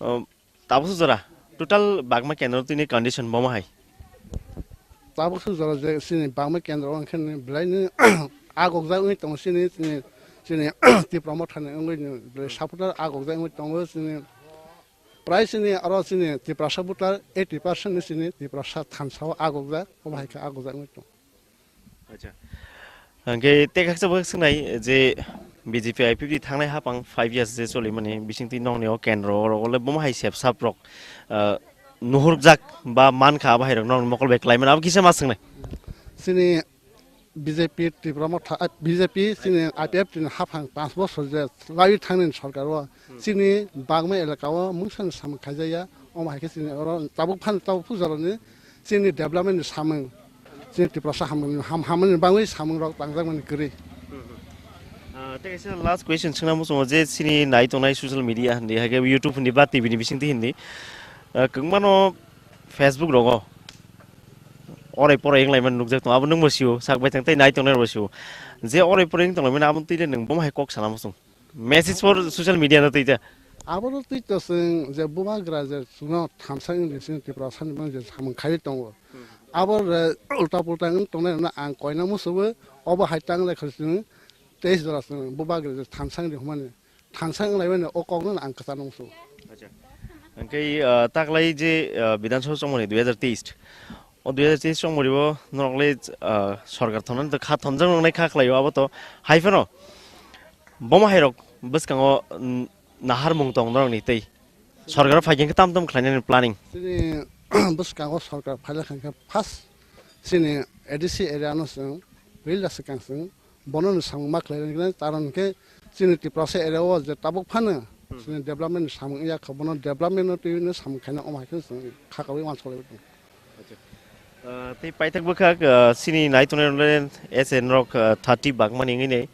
Ah, tabukso jora total Bagma Kendro tini condition bomo hai. Tabukso jora je chini Bagma Kendro wngkhe ni belai ni agokjak wngwi tongo chini, chini, chini Tipra Motha ni wngwi ni belai supporter agokjak wngwi tongo chini. Prai chini aro chini Tiprasa voter eighty percent ni chini Tiprasa thansa o agokjak, obo hai khe agokjak wngwi tong. Acha. Hwnkhe tei khaksa bo swngnai je B J P I P F T thangnai haphang five years je cholimani bisingtwi nokni o kendro o rok le bomo hai sep sap rok, ah, nuhurjak ba mankha abo hai rok nokni mokol bai klaimani abo kisa ma swngnai. Chini B J P Tripura Motha, ah, B J P chini I P F T ni haphang panch bosor je laiwi thangni sorkar o chini Bagma elaka o mungsa ni samung khaijaya, omo hai khe chini oro tabuk phan tabuk puja rok ni chini development ni samung, chini Tiprasa hamung ham hamani bangwi samung rok tangjak mani kwrwi. Ah, tei kaisa last question swngna muchungo je chini nai tongnai social media hindi, hai khe YouTube hindi ba T V ni bisingtwi hindi, ah, kwbangma no Facebook rogo orai porai wnglaimani nukjak tongo, abo nwngbo sio, sak baithang tei nai tongnai rokbo sio. Je orai porai wng tonglaimani aboni twi le nwng bomo hai kok sana muchung. Message for social media no twi ta. Abo no twi to chwng je bubagra je chwngno thamsa wng di chwng Tiprasani bang je samung khaiwi tongo. Abo re ulta pulta wng tongnai rokno ang koina musugo, obo hai tanglai khe chwng teis jora chwng bubagra je thamsa wng di hwnmani. Thangsa wnglaimani o kokno ang kwchar nung su. Acha. Hwnkhe, ah, taklai je, ah, Bidhan Sabha chongmani dui hajar teis. O dui hajar teis chongmani bo norok le, ah, sorkar thonani to kha thonjak nangnai kha khlaio abo to hai phano bomo hai rok bwskango, mm, naharmung tong norokni tei sorkar phai khe tam tam khlainani planning. Chini bwskango sorkar phailai kha khe first chini A D C area no chwng ril da swkang chwng Bono ni samung ma khlai rwgwlai, karon khe chini Tiprasa area o je tabuk phano chini development ni samung ya kha, bono development no twi no samung khaina omo hai khe chwng kha kaui uansuk lai tongo. Ah, tei paithak bwkhak, ah, chini nai tongnai rok le S A norok, ah, thirty bagmani wngwi nei,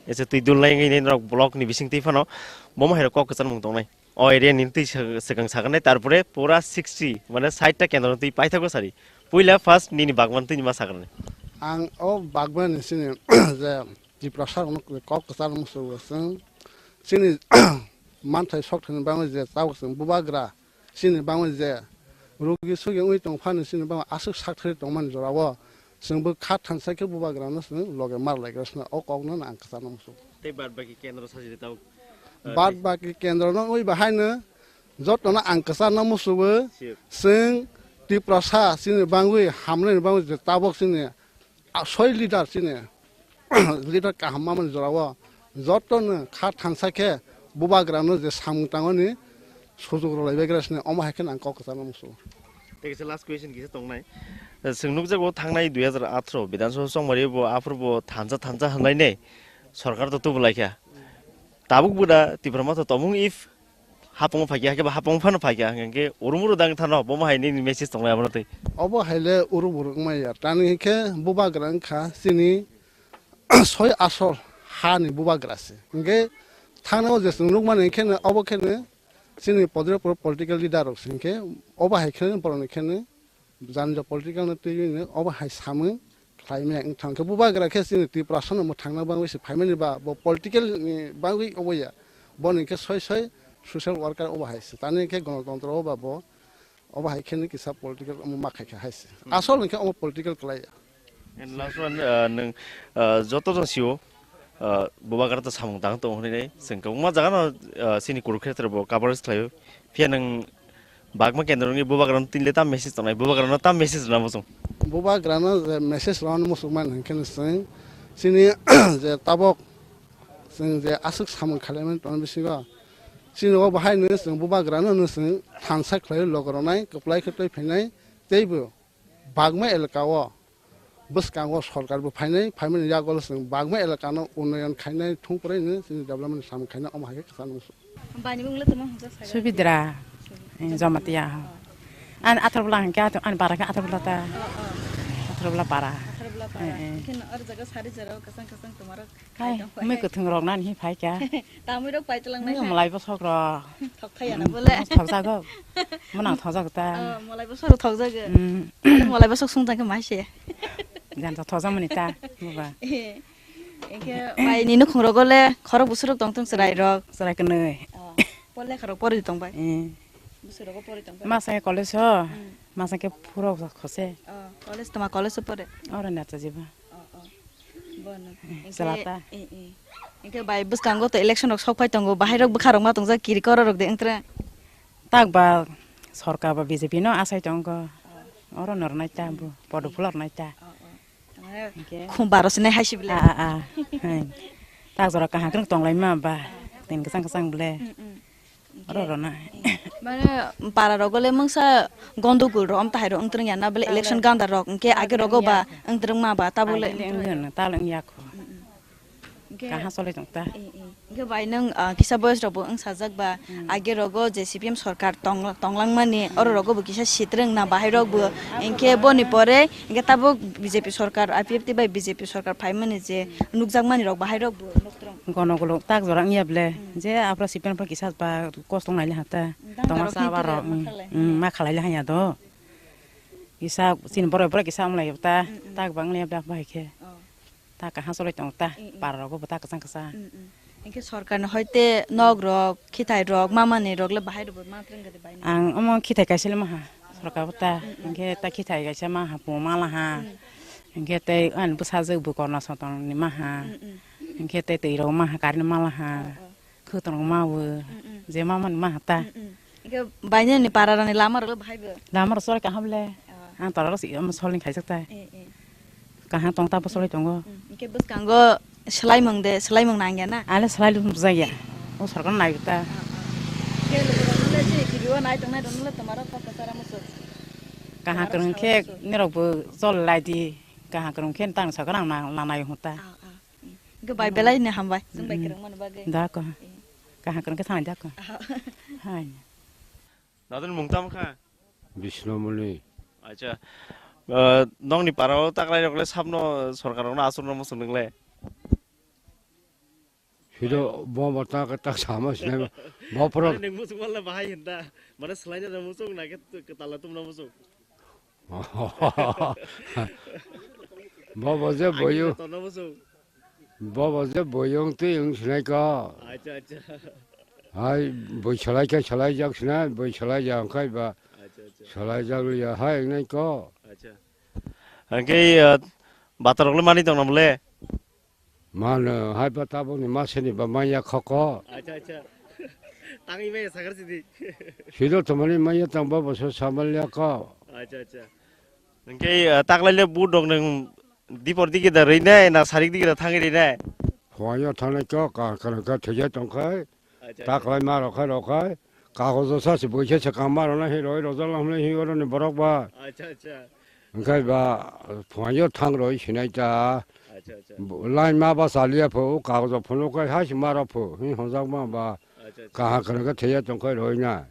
S A twi dulnai wngwi nei norok block ni bising twi phano bomo hai rok kok kwcharmung tongnai. O area ni twi swk-, swkang saknai, tarpore pura sixty, mane sait ta kendro twi paithakgo sari. Puila first nini bagman twi ma saknai. Ang o bagman ni sini je Tiprasa rokno kok kwchar musugo chwng. Chini manthai sok thani bagwi je tabuk chwng bubagra, chini bagwi je rugi sugi wngwi tong phano chini bagwi aswk sak thari tongmani jorao. Chwngbo kha thansa khe bubagrano chwng loge mar lai gra sna, o kokno ang kwchangno muchungo. Tei bad baki kendro sajili tabuk, ah, bad baki kendrono wngwi bahaino jotono ang kwchangno muchungo. Sure. Chwng Tiprasa chini bangwi hamnani bangwi je tabuk chini, ah, soi leader chini leader kaham mamani jorao jotono kha thansa khe bubagrano je samung tangmani sujuk rwlaibagra sini, omo hai kheno ang kok kwcharno muchungo. Tei kaisa last question kisa tongnai. Chwng nukjago thangnai dui hajar atharo Bidhan Sabha chongmari bo aphuru bo thansa thansa hwnlainai sorkar to tubulaikha. Tabuk bo da Tipra Motha tongmung if hapung phaikha, hakhe ba hapung phano phaikha, hwnkhe urumuru dang thano, bomo hai nini message tongnai abono tei. Obo haile urumuru wngmaya. Tani hinkhe bubagra wngkha chini soi asol hani bubagra se. Hinkhe thanao je chwng nukmani hinkhe obo kheno chini podre poro political leader rok se hinkhe obo hai kheno borokni kheno Jani ja political no twiwi no obo hai samung khlai maya wng thang khe bubagra khe chini Tiprasa no mwthangna bagwi se phaimani ba bo political ni bagwi obo ya. Boni khe soi soi social worker obo hai se. Tani khe gonotontro o ba bo obo hai khe ni kisa political omo ma khai kha hai se. Asol hwnkhe omo political klai ya. And last one, uh, nwng, uh, joto jang sio, uh, bubagra to samung tang tongo hwnwi chwng kwbangma jaga no, uh, chini Kurukshetra bo coverage khlaio. Phiya nwng bagma kendro ni bubagra no tinle ta message tongnai, bubagra no ta message rwna muchung. Bubagra no je message rwna muchung man hwnkhe chwng chini je tabok chwng je aswk samung khlaimani tongna bisingo chini o bahai no chwng bubagra no chwng thansa khlai logo rwnai kwplai khe twi phainai teibo bagma elaka o bwskango sorkar bo phainai, phaimani yago chwng bagma elaka no unnoyon khainai thung pore no chini development samung khainai omo hai khe kwchangma. Bani bung le tongma hwnjak sai. Subidra. Subidra. Eh, Jamatia. Oh. An athar bwla hwnkhe athar, an bara khe athar bwla ta. Oh, oh. Athar bwla para. Athar bwla para. Eh, eh. Khe no ar jaga sari jora kwchang kwchang tongma rok. Hai, mui kwthwng rok nani hi phai kya? Tamwi rok pai tlang nai. Malai bosok rok. Thok thai ya na bole. Thok jago. Mwnang thok jago ta. Oh, malai bosok rok thok jago. Mm. Malai bosok sung tang khe mai se. Jan thok thok jamani ta. Buba. Eh. Engke bai ni nukhung rogo le khorok busur rok tong tong chwrai rok. Chwrai kwnwi. Oh. Pole khorok pori tong bai. Eh. Busur rogo pori tong bai. Masa ke college ho. Hmm. Masa ke phuro khose. Oh, college toma college pore. Oro na ta jiba. Oh, oh. Bono. Eh, engke, chalata. Eh, eh. Engke bai bwskango to election rok sok phai tongo. Bahai rok bwkha rok ma tongjak kiri koro rok de engtre. Tak ba sorkar ba B J P no asai tongo. Oh. Oro nornai ta bu. Hmm. Podo phular nai ta. Oh, oh. Khum baro sinai hai sibile. A, a, a. Hai. Tak jora kaham kwrwng tonglaima ba. Tin kwchang kwchang bole. Mm, mm. Oro rona. Mane para rogo le mungsa gondogul ro om tahai ro wngtrwng ya na bole election ganda rok hwnkhe age rogo ba wngtrwng ma ba tabole. Age le wngya na, tal wngya kho. Mm, mm. Hwnkhe kaha solai tong ta. Eh, eh. Hwnkhe bai nwng, ah, kisa boyes rokbo wngsajak ba, hmm, age rogo je C P M sorkar tong-, tonglangmani, hmm, oro rogo bo kisa sitrwng na bahai rok bo, hwnkhe boni pore, hwnkhe tabuk B J P sorkar, I P F T bai B J P sorkar phaimani je, hmm, nukjakmani rok bahai rok bo nuktrwng. Gono golok tak jora wngya ble, hmm, je aphra C P M pha kisa ba kosto nai le ha ta. Hmm, tongma sa ba rok, hmm, ma khalai le ha ya do. Kisa chini borok borok kisa wng lai ta, hmm, hmm, tak bang le ya bahai khe. Oh. Ta kaham solai tongo ta, mm, mm, para rogo bo ta kwchang kwchang. Mm, mm. Hwnkhe sorkarni hoite nok rok, khithai rok, mamani rok le bahai rwbo ma twrwng gede bai. Ang omo khithai kaisa le maha, sorkar bo ta. Mm, mm. Hwnkhe ta khithai kaisa maha, pung mala ha. Mm. Hwnkhe tei ani bwsajwk bo korna sotong ni maha. Mm, mm. Hwnkhe tei twi rok maha, current mala ha. Oh, oh. Khwtwrwng ma bo, mm, mm, je ma mani ma ta. Mm, mm. Hwnkhe bainani pararani lama rok le bahai bo? Lama rok chwrai kaham le. Ah. Ang tola rok si omo solni khaijak ta. Eh, eh. Kaham tong ta bo chwrai tongo. Mm, hwnkhe bwskango swlaimung de, swlaimung nang ya na? Ale swlai lung bwjak ya. O sorkar nai ta. Ah, ah. Hwnkhe lukurok no le chini T V o nai tongnai rok no le twma rok kok kwchara muchung. Kaham kwrwng khe norok bo chol lai di. Kaham kwrwng khe tang sorkar ang nang, nang nai hwn ta. Ah, ah. Hwnkhe bai belai ni hambai, chwng bai kwrwng mani bagwi. Da ko. Eh. Kaham kwrwng khe thani da ko. Aha. Hai. Nodin mung tamo kha? Bisnomoni. Acha. Ah, nokni para o taklai rok le sabno sorkar rok no aswk no muchung nang le. Sido bo bo tak tak sama sinai bo pro. Mane nung muchung wala bahai hinda. Mane swlai na muchung na ke tala tum na muchung. Bo bo je boyo. Tonno muchung. Bo bo je boyong twi wng sinai ko. Acha, acha. Hai boi salai khe salai jak sinai, boi salai ya wng khai ba. Acha, acha. Salai jak liya hai wng nai ko. Acha. Hwnkhe, ah, batarok le mani tong nam le? Mano, hai ba tabuk ni ma sini ba manya khoko. Acha, acha. Tangwi maya sakar sidi. Sido tomani manya tang ba boso samal ya ko. Acha, acha. Hwnkhe, ah, taklai le budok nung dipor digi da rwi nai, na sarik digi da thangwi rwi nai? Phuaio thangnai kok, ka, ka, ka, thwijai tongkhai. Acha, ta acha. Khlai ma rok khai rok khai. Kagojo sa se boise se kang ma rok na hi roi rojak lam le hi oro ni borok ba. Acha, acha. Hwnkhe ba phuaio thang roi sinai ta. Acha, acha. Bo-, line ma ba chaliya pho, o kagojo phunuk khai hai se ma rok pho, hi honjak ma ba. Acha, acha. Kaha khwrwng khe thwiya tong khai roi nai.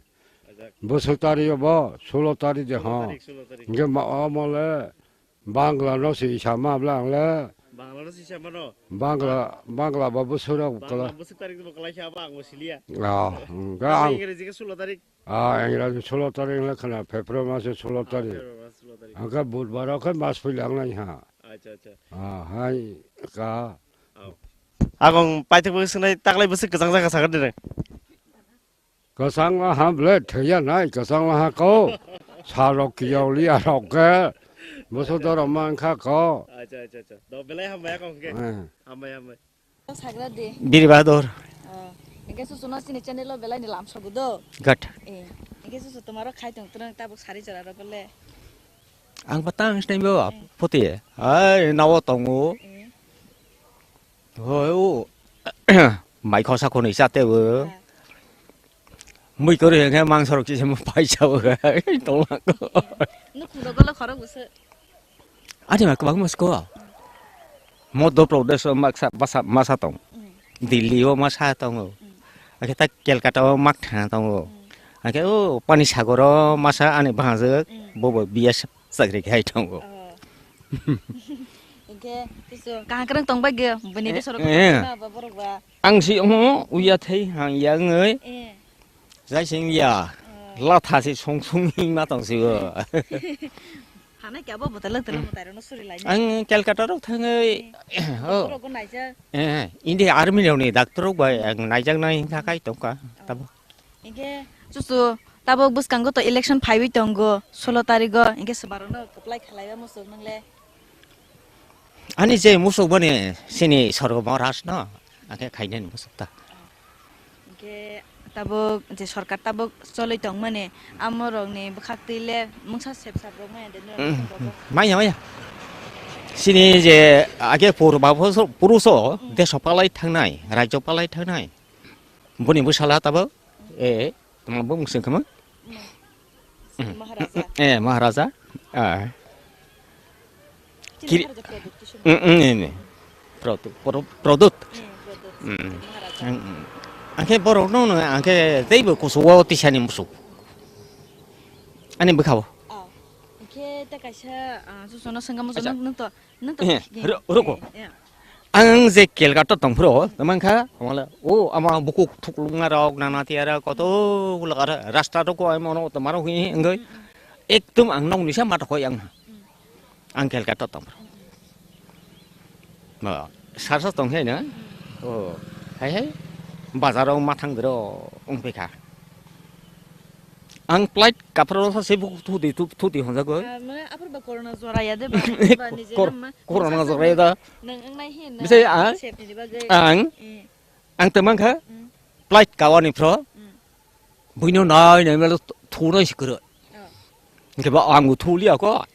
Acha. Bwswk tari o bo, sulo tari de sulo ho. Tarik, sulo tarik. Hwnkhe ma, omo le Bangla no si sa ma bla ang le. Bangla no si sa mano? Bangla, Bangla ba bwswk rok Bangla kala. Bwswk tarik bo kalai kha ba ang bo siliya. Ah, hwnkhe ang Ingreji khe sulo tarik. Ah, Engraji sulo tarik wngkha na, February maso sulo tarik. February maso sulo tarik. Hwnkhe budbar o khe mas phuilangnai ha. Acha, acha. Ah, hai ka. Agong paithak bo swngnai, taklai bwswk kwchang jaga sakha de. Kwchang laha ble thwiya nai, kwchang laha ko. Sa rok kiyok liya rok khe. Bwswk dorok mankha ko. Acha, acha, acha. Do belai hambai agong khe. Eh. Hambai, hambai. Sagra di. Biri Bahadur. Oh, hingke susu no sini channel o belai ni lam sobu do. Gat. Eh, hingke susu tomaro khai tong tong tabuk sari jora ro bole. Ang patang sini bo. Eh. Poti. Ai, nawo tongo. Eh. Hoi, o. Mai khosa khoni chate bo. Ah. Mui kori hingke mangso rok chisi mo paisa bo. Tolako. Nuk kudo golo khorok busu. Ani ma kwbangma sko. Madhya Pradesh o maksa basa masa tong. Mm. Delhi o masa tongo. Mm. Akhe ta Kolkata o mak thana tongo. Mm. Akhe o Pani Sagar o masa ani bhajak. Mm. Bobo B S chakri khai tongo. Oh. Hingke, kisu kaham kwrwng tong bai ge, bini Eh, besoro eh. Ba borok ba. Ang si omo uya thai hang yang oi. Eh. Jai sing ya. Eh. Latha si song song hi ma tong si o. Hana kya bo botal telo mo tairo no suri lai. Ang Kolkata rok thangoi. Eh. Oh. Borok go naija. Eh, India Army rok ni doctor rok bai ang naijak nai hingkha kai tongka. Oh. Tabo. Hingke chuchu tabok bwskango to election phaiwi tongo, solo tarigo, hingke swbarokno kwplai khlaiba muchung nwngle. Ani je muchuk boni sini Sorgo Maharaj no, akhe khainani muchuk ta. Hingke tabok je sorkar tabok cholwi tongmani, amorokni bwkhaktwi le mungsa sepsap rok maya de, norok Mm, muchung rok mm. Maya, maya. Sini je age purba puruso, Mm. Deso palai thangnai, rajyo palai thangnai. Boni bwsala tabok, eh, tamo bumung sing kama? Maharaja. Eh, Maharaja. Ah. Chini Kiri- Maharaja Pradyut, Kishore. Mm, mm, ini. Pradyut, Pro-, Pradyut. Eh, Pradyut. Mm. Maharaja. Mm, mm. Angke borok no, no, angke teibo kusugo tisani musuk. Ani bwkhao. Ah. Angke ta kaisa, ah, susono sengkamo Acha. Nang, nang to, nang to Eh, kiki. Ro-, roko. Eh, eh. Ang je Kolkata tongphuru, tamang kha, amala, o, ama bukuk thuklungna rok, nana tiara, koto, ulak ara, rasta rok, ko, amo, no, tamaro, hi, engoi. Ekdom ang nong nisa mata koi ang. Ang Kolkata tongphuru. Ba, sarsa tong hai na? O, hai, hai. Bazar o mathang dero, ong pekha. Ang plate kaphra rok se bukuk thuti, thu-, thuti honjak goi. Ah, mane aphuru ba corona jora ya de ba, ba nije Kor-, nama, corona jora ya da. Nang ang nai hin na. Bisai ang, sep ni bagwi. Ang, Eh. Ang tei mankha, Mm. Plate kawani phro, Mm. Buino nai nai melo thunai sikoro. Oh. Hingke ba ang thulia ko.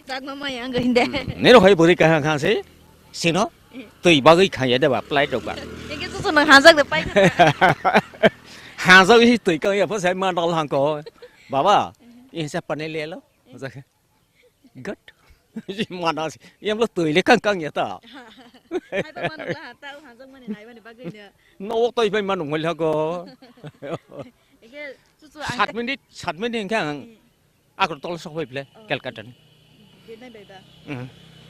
Chakma maya ang hinde. Nero hai bori kaha kha se, sino, Eh. Twi bagwi khaya de ba, plate rok ba. Hingke susu nang hajak de pai kha. Hajak hi twi ka ya, phasai ma dal hangko. Baba, Eh. Insa pani le lo. Eh. Hajak. Gat. Mana si, yang lo twi le kang kang ya ta. Hai ba manu la, ta hajak mani nai mani bagwi ne. No twi bai manu ngol ha go. Ege, susu ang Sat minute, sat minute hingke ang Hmm. Agartala sok bai ple, Oh. Kolkata ni. Bini bai ba. Hmm.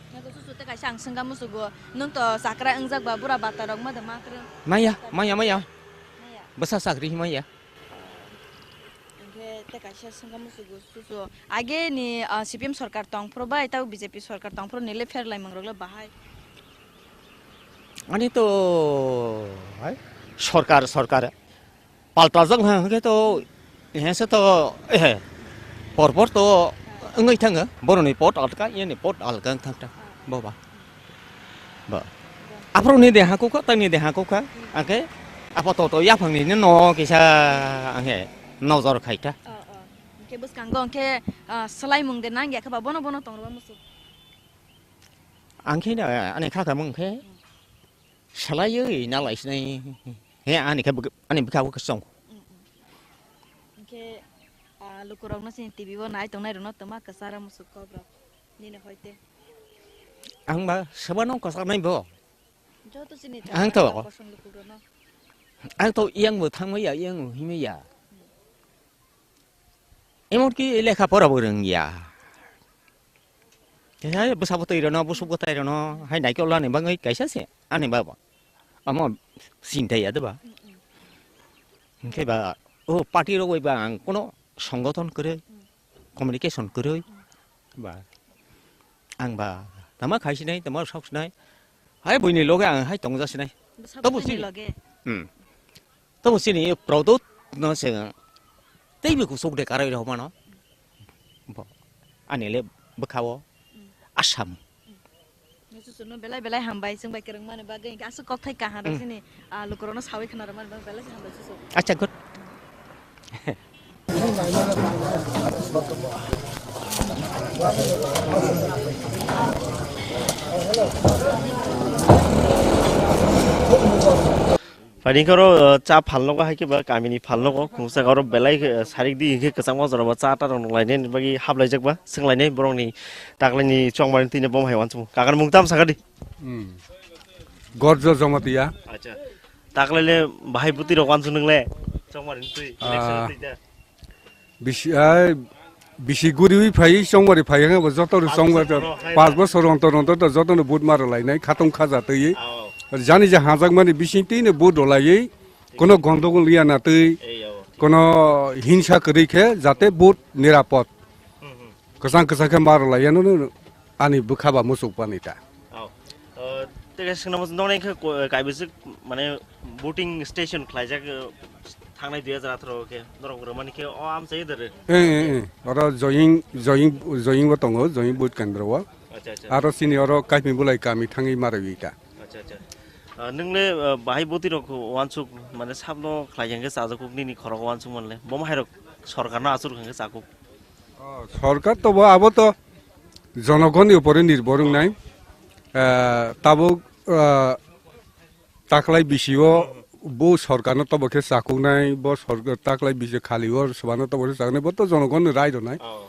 Nago susu te kaisa ang sengga musugo, nung to chakra wngjak ba bura bata rok ma de ma krung. Maya, maya, maya. Maya. Bwsa chakri maya. Hingke te kaisa sengga musugo susu. Age ni, ah, C P M sorkar tongphuru bai, tabo B J P sorkar tongphuru ni le pher laimung rok le bahai. Ani to, hai, sorkar, sorkar. Palta jak hwnkhe to, ehe se to, ehe, por por to wngwi thango. Boroni pot alka, yani pot alka wng thang ta. Bo ba. Ba. Aphuru ni de hakukha, tani de hakukha. Angke apato to yaphang ni no kisa angke nojor khai ta. Oh, oh. Hingke bwskango hingke, ah, swlaimung de nang ya khe ba bono bono tong rwma musu. Ang khe na, ani kha khamung khe, salaiwi nalai sinai. He, ani khe bwk-, ani bwkha o kwchwng. Mm, mm. Hwnkhe, ah, lukurokno chini T V o nai tongnai rokno twma kwchara musuk kok rok. Nini hoite. Ang ba swbano kwchaknai bo. Joto chini Ang to. Kosom lukurokno. Ang to iyang bo thangmaya, iyang bo himaya. Emonki lekha pora bo rwngya. Khe hai bwsa bwtwi rwno, busuk bwtai rwno, hai naikol ani bagwi kaisa se ani baba. Amo sinta ya de ba. Mm, mm. Hwnkhe ba, o party rok bai ba ang kono songothon kwrwi, Mm. communication kwrwi. Mm. Ba. Ang ba, tama khai sinai, tama sok sinai. Hai buini loge ang hai tongja sinai. Bwsa Tobo bwtwini sini. loge. Hmm. Tobo sini product no se teibo kusuk de karwi rok mano. Bo. Ani le bwkha o Mm. Assam. Susu no belai belai hambai, chwng bai kwrwng mani bagwi, hwnkhe aswk kokthai kaham rok Mm. sini, ah, lukurokno sawi khna rwmani bagwi belai khe hambai susu. Acha, good. Phaini khe oro, uh, cha phalnogo, hai khe ba kamini phalnogo, khungsa oro belai, uh, sarik di hwnkhe kwchangma jorabo cha ta rok nung lainani bagwi haplaijak ba, swng lainai borokni taklaini chongmani twi no bomo hai uansukmung. Kakani mung tamo sakha di? Hmm. Gorjo Jamatia. Acha. Taklaile bahai bwtwi rok uansuk nung le? Chongmani twi, Ah. election twi da? Bisi, ai, bisi guriwi phai, chongmari phai, ang bo joto no Panch chongmari, bosor no, hai panch na? bosor ontor ontor to joto no vote ma rwlainai, khatung khaja twi. Ao. Jani je hajakmani bising twi no vote rwlaiwi, kono gondogol ya na twi, Ei, ao. kono hinsa kwrwi khe, jate vote nirapod. Hmm, hmm. Kwchang kwchang khe ma rwlaiya no, no, ani bwkha ba muchuk pani ta. Oh. Uh, tei kaisa swngna muchung nokni khe ko-, kaibisik mane voting station khlaijak, uh, thangnai dui hajar atharo khe norok rwmani khe o amchai da rw. Eh, eh, eh. Oro joying, joying, joying bo tongo, joying vote kendro o. Acha, acha. Aro sini oro kaipni bulai kami thangwi ma rwui ta. Acha, acha. Uh, nwng le, uh, bahai bwtwi rok uansuk mane sabno khlai khe chajak kuk nini khorok uansuk manle. Bomo hai rok sorkar no achuk khe chakuk. Oh, sorkar to bo abo to jonogonni upore nirbhor wngnai. Eh, tabuk, eh, taklai bisio bo sorkarno tobo khe chakuknai, bo sorkar taklai bisio khali o swbano tobo khe chaknai, bo to jonogonni rai rwnai. Oh.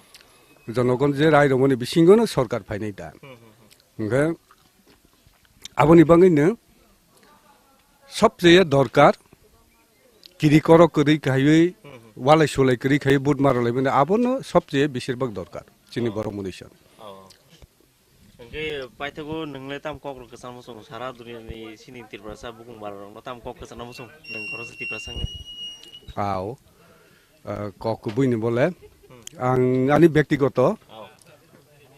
Jonogon je rai rwmani bisingono sorkar phainai da. Hmm, hmm, hmm. Hwnkhe aboni bagwino sobcheye dorkar, kiri korok kwrwi khaiwi, Hmm, hmm. walai sulai kwrwi khaiwi vote ma rwlaimani, abono sobcheye besirbak dorkar chini Oh. borok mwnwi song. Oh. Hwnkhe paithago nwng le tam kok rok kwchangma muchung sara duniani sini Tiprasa bukung bara rokno tam kok kwchangma muchung nwng khoroksa Tiprasa wngwi? Ao, ah, kok kwbwini bole Hmm. ang ani bektigoto Ao.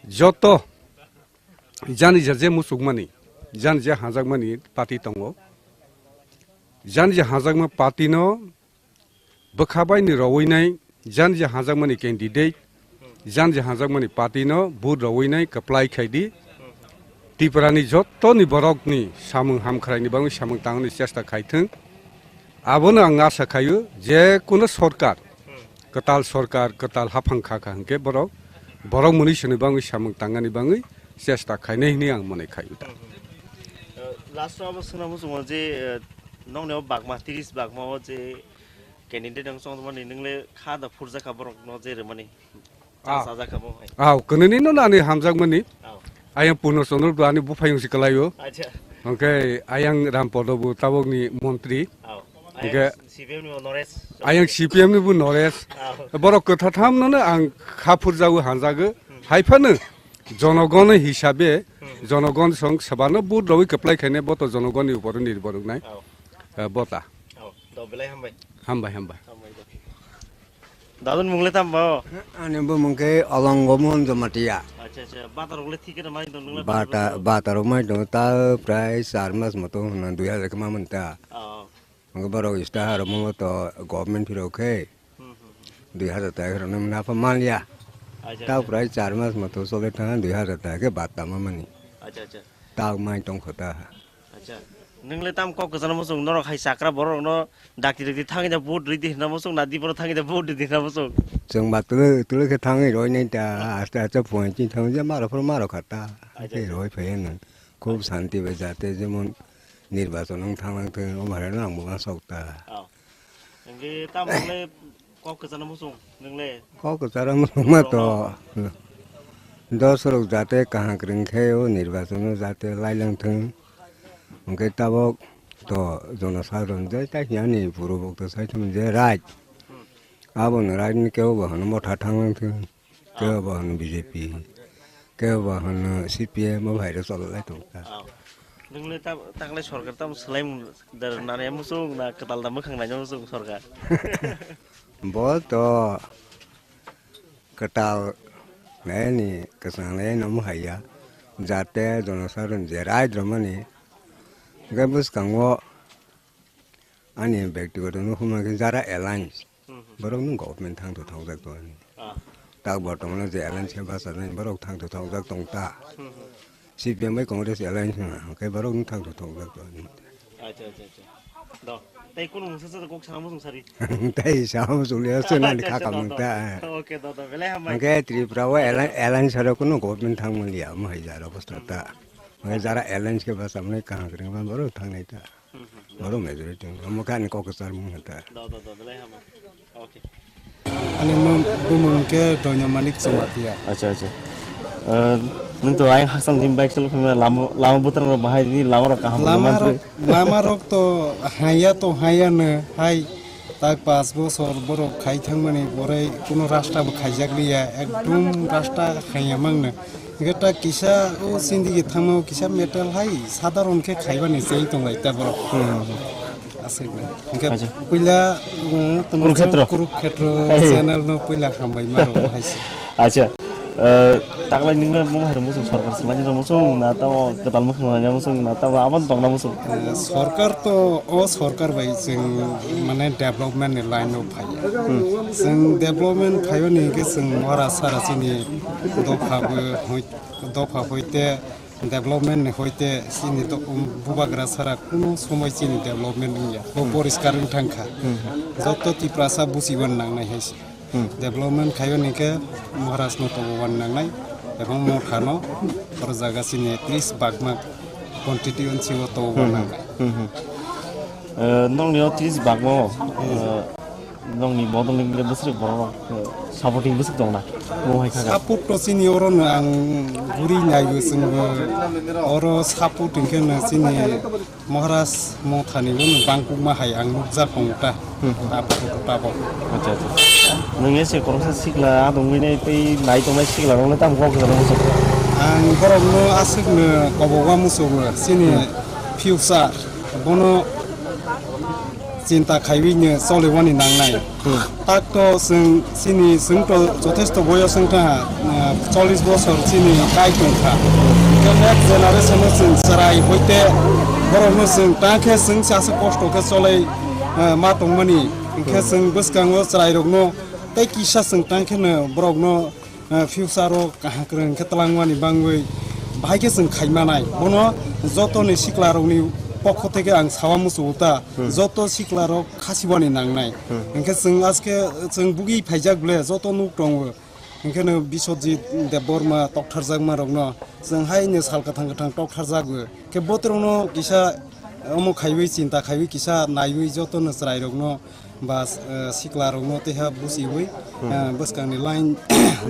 joto jani je je muchukmani, jani je hajakmani party tongo, jani je hajakma party no bwkha bai ni rowui nai, jani je hajakmani candidate, jani je hajakmani party no vote rowui nai kwplai khai di. Tripura ni joto ni borok ni samung hamkrai ni bagwi samung tangni chesta khai thung. Abono ang asa khaio je kuno sorkar, kwtal sorkar, kwtal haphang kha kha hwnkhe borok, borok mwnwi sini bagwi samung tangani bagwi chesta khainai hwnwi ang mwnwi khaio da. Uh, last o abo swngna muchungo je, uh, nokni o bagma, tris bagma o je candidate ang chongmani, nwng le kha da phurjakha borok no je rwmani. Ah. Chajak kha bo hai. Ah, kwnwi no ani hamjakmani. Ah. Ayang Purno Chandra bo ani buphayung si kwlaio. Acha. Hwnkhe ayang Ram Podo bo tabok ni montri. Ah. Hwnkhe Ayang C P M ni bo Naresh. Ayang C P M ni bo Naresh. Ah. Borok kwtha tham no no ang kha phurjago hanjago. Hmm. Hai phano jonogon hisabe Hmm. jonogon song sabano vote rwi kwplai khaine bo to jonogon ni upor nirbhor wngnai. Ah. Eh, bota. Oh, do belai hambai. Hambai, hambai. Hambai do. Dadun mung le tamo? Ani bumung khe Olongo Mohan Jamatia. Acha, acha. Bata rok le thik khe mani dong nung le Bata, bata rok mai dong ta prai char mas moto hwnna dui hajar khe ma mani ta. Oh. Ang borok ista haro mo to government phiro khe Hmm, hmm, hmm. dui hajar ta hwnna na pha man ya. Acha, Ta acha. prai char mas moto chole ta dui hajar ta khe bata ma mani. Acha, acha. Ta mai tong kho ta. Acha. Nwng le tam kok kwchangma muchung norok hai chakra borok no dakti dakti thangwi da vote rwi di hwnna muchung na diporo thangwi da vote rwi di hwnna muchung. Chwng ba tulu tulu khe thangwi roi nai ta aste aste point chin thangwi je maro phuru maro kha ta. Tei roi phai no khub santi bai jate jemon nirbachon wng thang lang thung, o mare no ang bo ma sok ta. Oh. Hingke tamo le kok kwcharo muchung nung le? Kok kwcharo muchung ma to. Dos rok jate kaham kwrwng khe o nirbachon o jate lai lang thung. Hingke tabok to jono saron jai ta hiya ni puro bok to sai thum je right. Hmm. Abo no right ni kebo bo hano motha thang lang thung. Kebo bo hano B J P, kebo bo hano C P M, o hai rok choli lai tong kha. Oh. Nung le ta-, taklai sorkar tamo swlai mung dar nani muchung na kwtal da mwkhang nai muchung sorkar? Bo to kwtal nai ni kwchang nai no mo hai ya. Jate jono saron je right romani. Hingke bwskango ani bektigoto no huma khe Jara Alliance. Hmm, hmm. Borok no government thang thok thokjak tong. Ah. Tak bortomano je alliance khe bachajak borok thang thok thokjak tong ta. Hmm, hmm. C P M bai Congress alliance no hwnkhe borok no thang thok thokjak tong. Acha, acha, acha. Do. Tei kunu mungsa sa kok sana muchung sari. Tei sama muchung le se nani kha kamung ta. Okay, do, do, belai hambai. Hwnkhe Tripura o alli-, alliance aro kunu government thang manliya mo hai jara bwswk ta. Hwnkhe Jara alliance khe bachamani kaham kwrwng borok thang nai ta. Hmm, hmm. Borok majority wng, omo khe ani kok kwchar mung khe ta. Do, do, do, belai hamo. Okay. Ani mung, bumung khe Doino Manik Chongmatia. Acha, acha. Eh, nwng to ayang hakchang din bike chalo phima lama, lama bwtang rok bahai ni lama rok kaham lama mantri. Rok, lama rok to haya to haya no hai. Tak pas bosor borok khai thangmani borai kuno rasta bo khaijak liya, ekdom rasta khaiya mangno. Hingke tak kisa o sindigi thangma o kisa metal hai sadharon khe khaibani cheng tonglai ta borok. Hmm. Aswk na. Hingke acha. Puila, um, tamo Kurukhetro. Kurukhetro hai. Channel no puila hambai maro hai se. Acha. Eh, taklai ningna mo hai muchung sorkar swlai nang muchung na tamo kwtal muchung na muchung na tamo abon tongna muchung. Eh, sorkar to o sorkar bai chwng mane development ni line o phai. Hmm. Chwng development phaio ni hwnkhe chwng ora sara chini dopha bo hoi-, dopha hoite development ni hoite chini do-, um, bubagra sara kuno somoi chini development wngya. Bo hmm poriskar wng thangkha. Hmm. Joto Tiprasa buchiban nangnai hai se. Hmm. Development khaio hwnkhe Maharaj no tobo wan nangnai, ebong Motha no oro jaga chini tris bagma constituency o tobo wan hmm nangnai. Hmm, hmm. Eh, nokni o tris bagma o, hmm eh, nokni bodol ni bwswk borok rok, eh, supporting bwswk tong na? Mo hai kha. Support to chini oro no ang guri naiyo chwngbo oro support hwnkhe no chini Maharaj Mothani bono bangkukma hai ang nukjak tongo ta. Hmm. Abo photo tabok. Acha, acha. Nwng ese koroksa sikla adongwi nai tei nai tongnai sikla rokno tamo kok jora muchung? Ang borokno aswkno kobokma muchungo. Chini hmm future bono chinta khaiwi no choliwani nangnai. Hmm. Tak to chwng chini chwng to jothesto boyos wngkha, ah, chollish bosor chini kai tongkha. Hwnkhe next generation no chwng chwrai hoite borokno chwng tangkhe chwng se aswk kosto khe cholai, ah, ma tongmani. Hwnkhe hmm chwng bwskango chwrairokno tei kisa chwng tangkhe no borokno ah, future o kaham kwrwng khe twlangmani bangwi bahai khe chwng khaimanai. Bono jotoni siklarokni pokho theke ang sawa muchungo ta, hmm joto siklarok khasibani nangnai. Hmm. Hwnkhe chwng aske chwng bugwi phaijak ble joto nuk tongo. Hwnkhe no Biswajit Debbarma toktharjakma rokno chwng haino sal kwthang kwthang toktharjago. Khe botrokno kisa omo khaiwi chinta khaiwi kisa naiwi jotono chwrairokno ba, eh, siklarokno teiha buchiwi, hmm eh, bwskangni line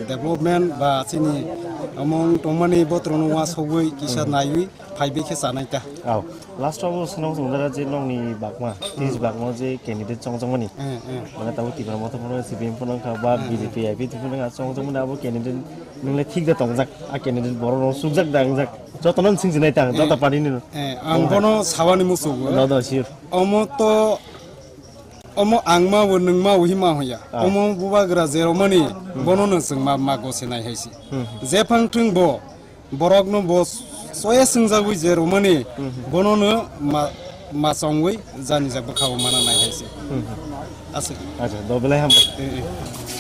development ba chini omo wng tongmani botrokno uansugwi kisa hmm naiwi phaibai khe chanai ta. Aw, last o bo swnam swngjak je nokni bagma, hmm tris bagma je candidate chongjak mani. Eh, eh. Mane tabuk Tipra Motha phano C P M phano wngkha ba eh, eh. B J P I P T phano wngkha chongjak mani abo candidate nwngle thik da tongjak. A candidate borok rok chukjak da wngjak. Jotono swng sinai ta, eh, joto party ni no. Eh, ang bono sawani muchungo. No, no, sure. Omo to, omo ang ma bo, nwng ma bo, hima hoya. Ah. Omo bubagra je romani, hmm bono no chwng ma, ma gose nai hai se. Hmm. Jephang thwng bo, borok no bo soya swngjagwi je romani, hmm bono no ma, ma chongwi jani ja bwkha bo mana nai hai se. Hmm. Aswk. Acha, do belai ham. Eh, eh.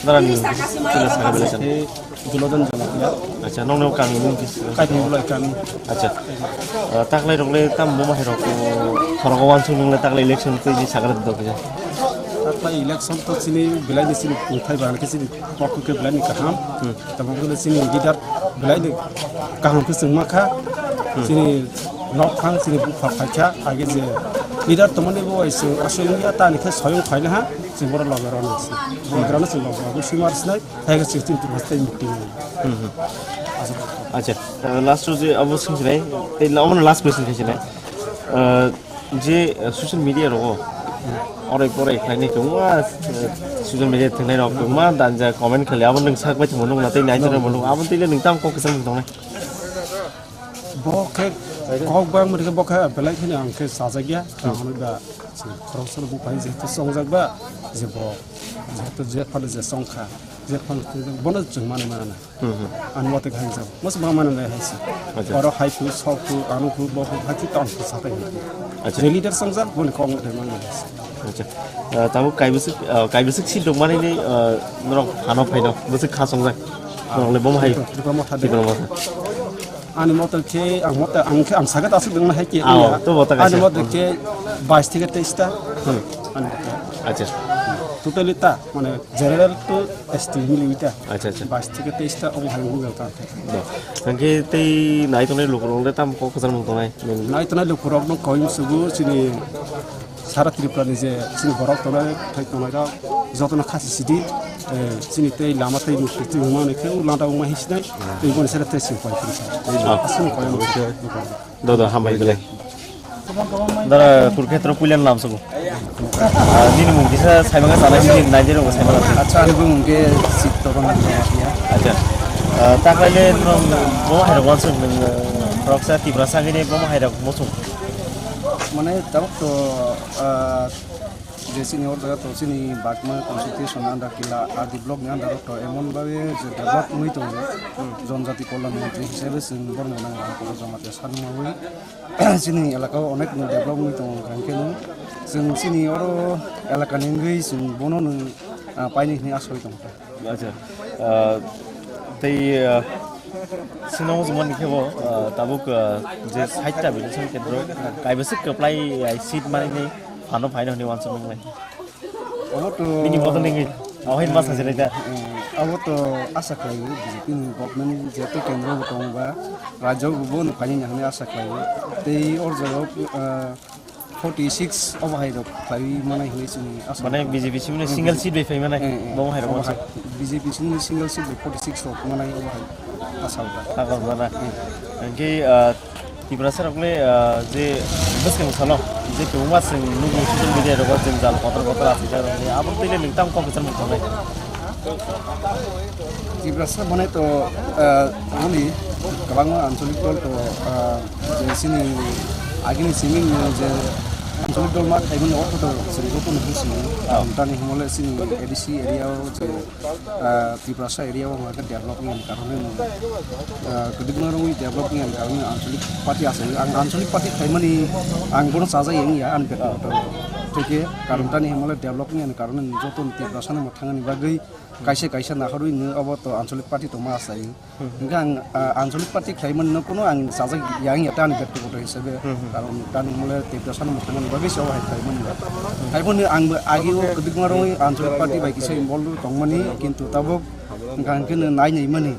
Dara ni sila saka belai san. Eh, Jonathan Jamatia. Acha, nong nong kami ni kis. Kati bulai kami. Acha. Eh, taklai rok le tam bo mahai rok, eh, khorok wan sung le taklai election tei ji sakra do kisa. Taklai election to chini belai ni chini pungthai ba khe chini pokho khe belai ni kaham. Tamo khe chini leader belai ni kaham khe chwng ma kha. Chini nok phang chini bupha phai kha. Age je leader tongmani bo ai chwng aswk wngya ta ni khe soyong phai na ha. Chwng boro loge rw na si. Loge rw na chwng loge rw si mar sinai. Hai khe chwng chini tini hastai meeting. Acha, uh, last o je abo swng sinai. Tei la-, omo last question khai sinai. Uh, Je, eh, social media rogo orai porai khlainai kwbangma, eh, social media thwngnai rok kwbangma danja comment khlai abo nwng sak bai tongmano na tei nai tongmano abo tei le nwng tamo kok kwchang tongnai. Bo khe kok bang mani khe bo khe belai kheno ang khe sajak ya. Tamo da khoroksa bo pai je to songjak ba je bo je to je phano je songkha je phano bono chwng mani mana na. Hmm, hmm. Ani mote khai jao. Mas ba mana le hai si. Acha. Oro hai phu, sok phu, ano phu, bo phu, hai phu, tong phu, sa tai phu. Acha. Je leader sangjak, boni kong le mana le hai si. Acha. Ah, tamo kai bwswk, ah, kai bwswk si dong mani ni, ah, norok phano phaino, bwswk kha songjak. Norok le bom hai. Tipra Motha de. Tipra Motha. Ani mote khe, ang mote, ang khe, ang sagat aswk dong na hai khe. Ah, to bota kaisa. Ani mote khe bais theke teis ta. Hmm. Ani mote. Acha. Totally ta, mane general to S T mili ta. Acha, acha. Bais theke teis ta omo hai Google ta. Ba. Hwnkhe tei nai tongnai lukurok le tam kok kwchang nung tongnai. Nai tongnai lukurok no koi sugu chini sara Tripura ni je chini borok tongnai thai tongnai rok joto no khasi sidi, eh, chini tei lama tei nuk twi wngma hwnwi khe u landa wngma hinsinai tei boni sara tei sing koi khe. Ah. Aswk koi. Dodo, hambai belai. Dara Kurkhetro puilan lam sugu. Ah, nini mung kisa saimanga sanai nini naidi rong saimanga. Acha, ani bumung ke Sitto Rama Jamatia. Acha. Ah, taklaile nong bo hai rok wansuk nung, ah, roksa Tiprasa gini bo hai rok mosung. Mane tabuk to, ah, Je chini o jaga to chini Bagma constitution under kila R D block ni under o to emon babe je develop wngwi tongo, Jonjati Kalyan Montri hisabe chwng borok no nang rang koro Jamatia sanmawi. Chini elaka o onek no develop wngwi tongo, hwnkhe no chwng chini oro elaka ni wngwi chwng bono no, ah, paini hinwi asoi tongo. Acha, ah, tei, ah, sino mujung mani khe bo, ah, tabuk, ah, je side ta bidisan kendro, ah, kaibaswk kwplai, ah, seat mani ni phano phaino hwnwi wansuk nung lai. Obo to bini bodol ningwi, ahoin ma sajilai da. Eh, abo to asa khlaio, B J P ni government jeto kendro bo tongo ba, rajyo bo no phaini hwnwi asa khlaio. Tei o jaga, ah, forty six obo hai rok khlaiwi manai hinwi chini asa. Mane B J P simi single seat bai phai manai, eh, eh, bo hai rok obo mansa. Hai B J P simi single seat bai forty six rok manai obo hai asa ta. Hakor mana. Eh. Hwnkhe, ah, Tiprasa rok le, ah, je bwskang salo je kwbangma chwng nukgo social media rogo chwng jal kotor kotor asijak rok ni abo twi le nwng tamo kok kwchang mung tongnai. Tiprasa mane to, ah, ani kwbangma ancholik dol to, ah, je chini agini simi je ancholik dol ma khaimani ortho to chwng joto no buji. Ah. Tamni hwnmale chini A D C area o je, ah, Tiprasa area o hwnba khe develop wngya ni karone, ah, kwdwkma rwngwi develop wngya ni karone ancholik party asai. Ang ancholik party khaimani ang bono chajak ya wngya ani bektigoto. Thikhe karon tani hwnmale develop wngya ni karone joto ni Tiprasa no mwthangni bagwi kaisa kaisa nahorwi no obo to ancholik party tongma asai. Hmm. Hwnkhe ang, ah, ancholik party khlaimanino kuno ang chajak ya wngya ta ani bektigoto hisabe. Hmm, hmm. Karon tani hwnmale Tiprasa no mwthangni bagwi se obo hai khlaimani. Khaimani ang bo agi o kwdwkma rwngwi ancholik party bai kisa involve tongmani, kintu tabuk hwnkha hwnkhe no nai naimani.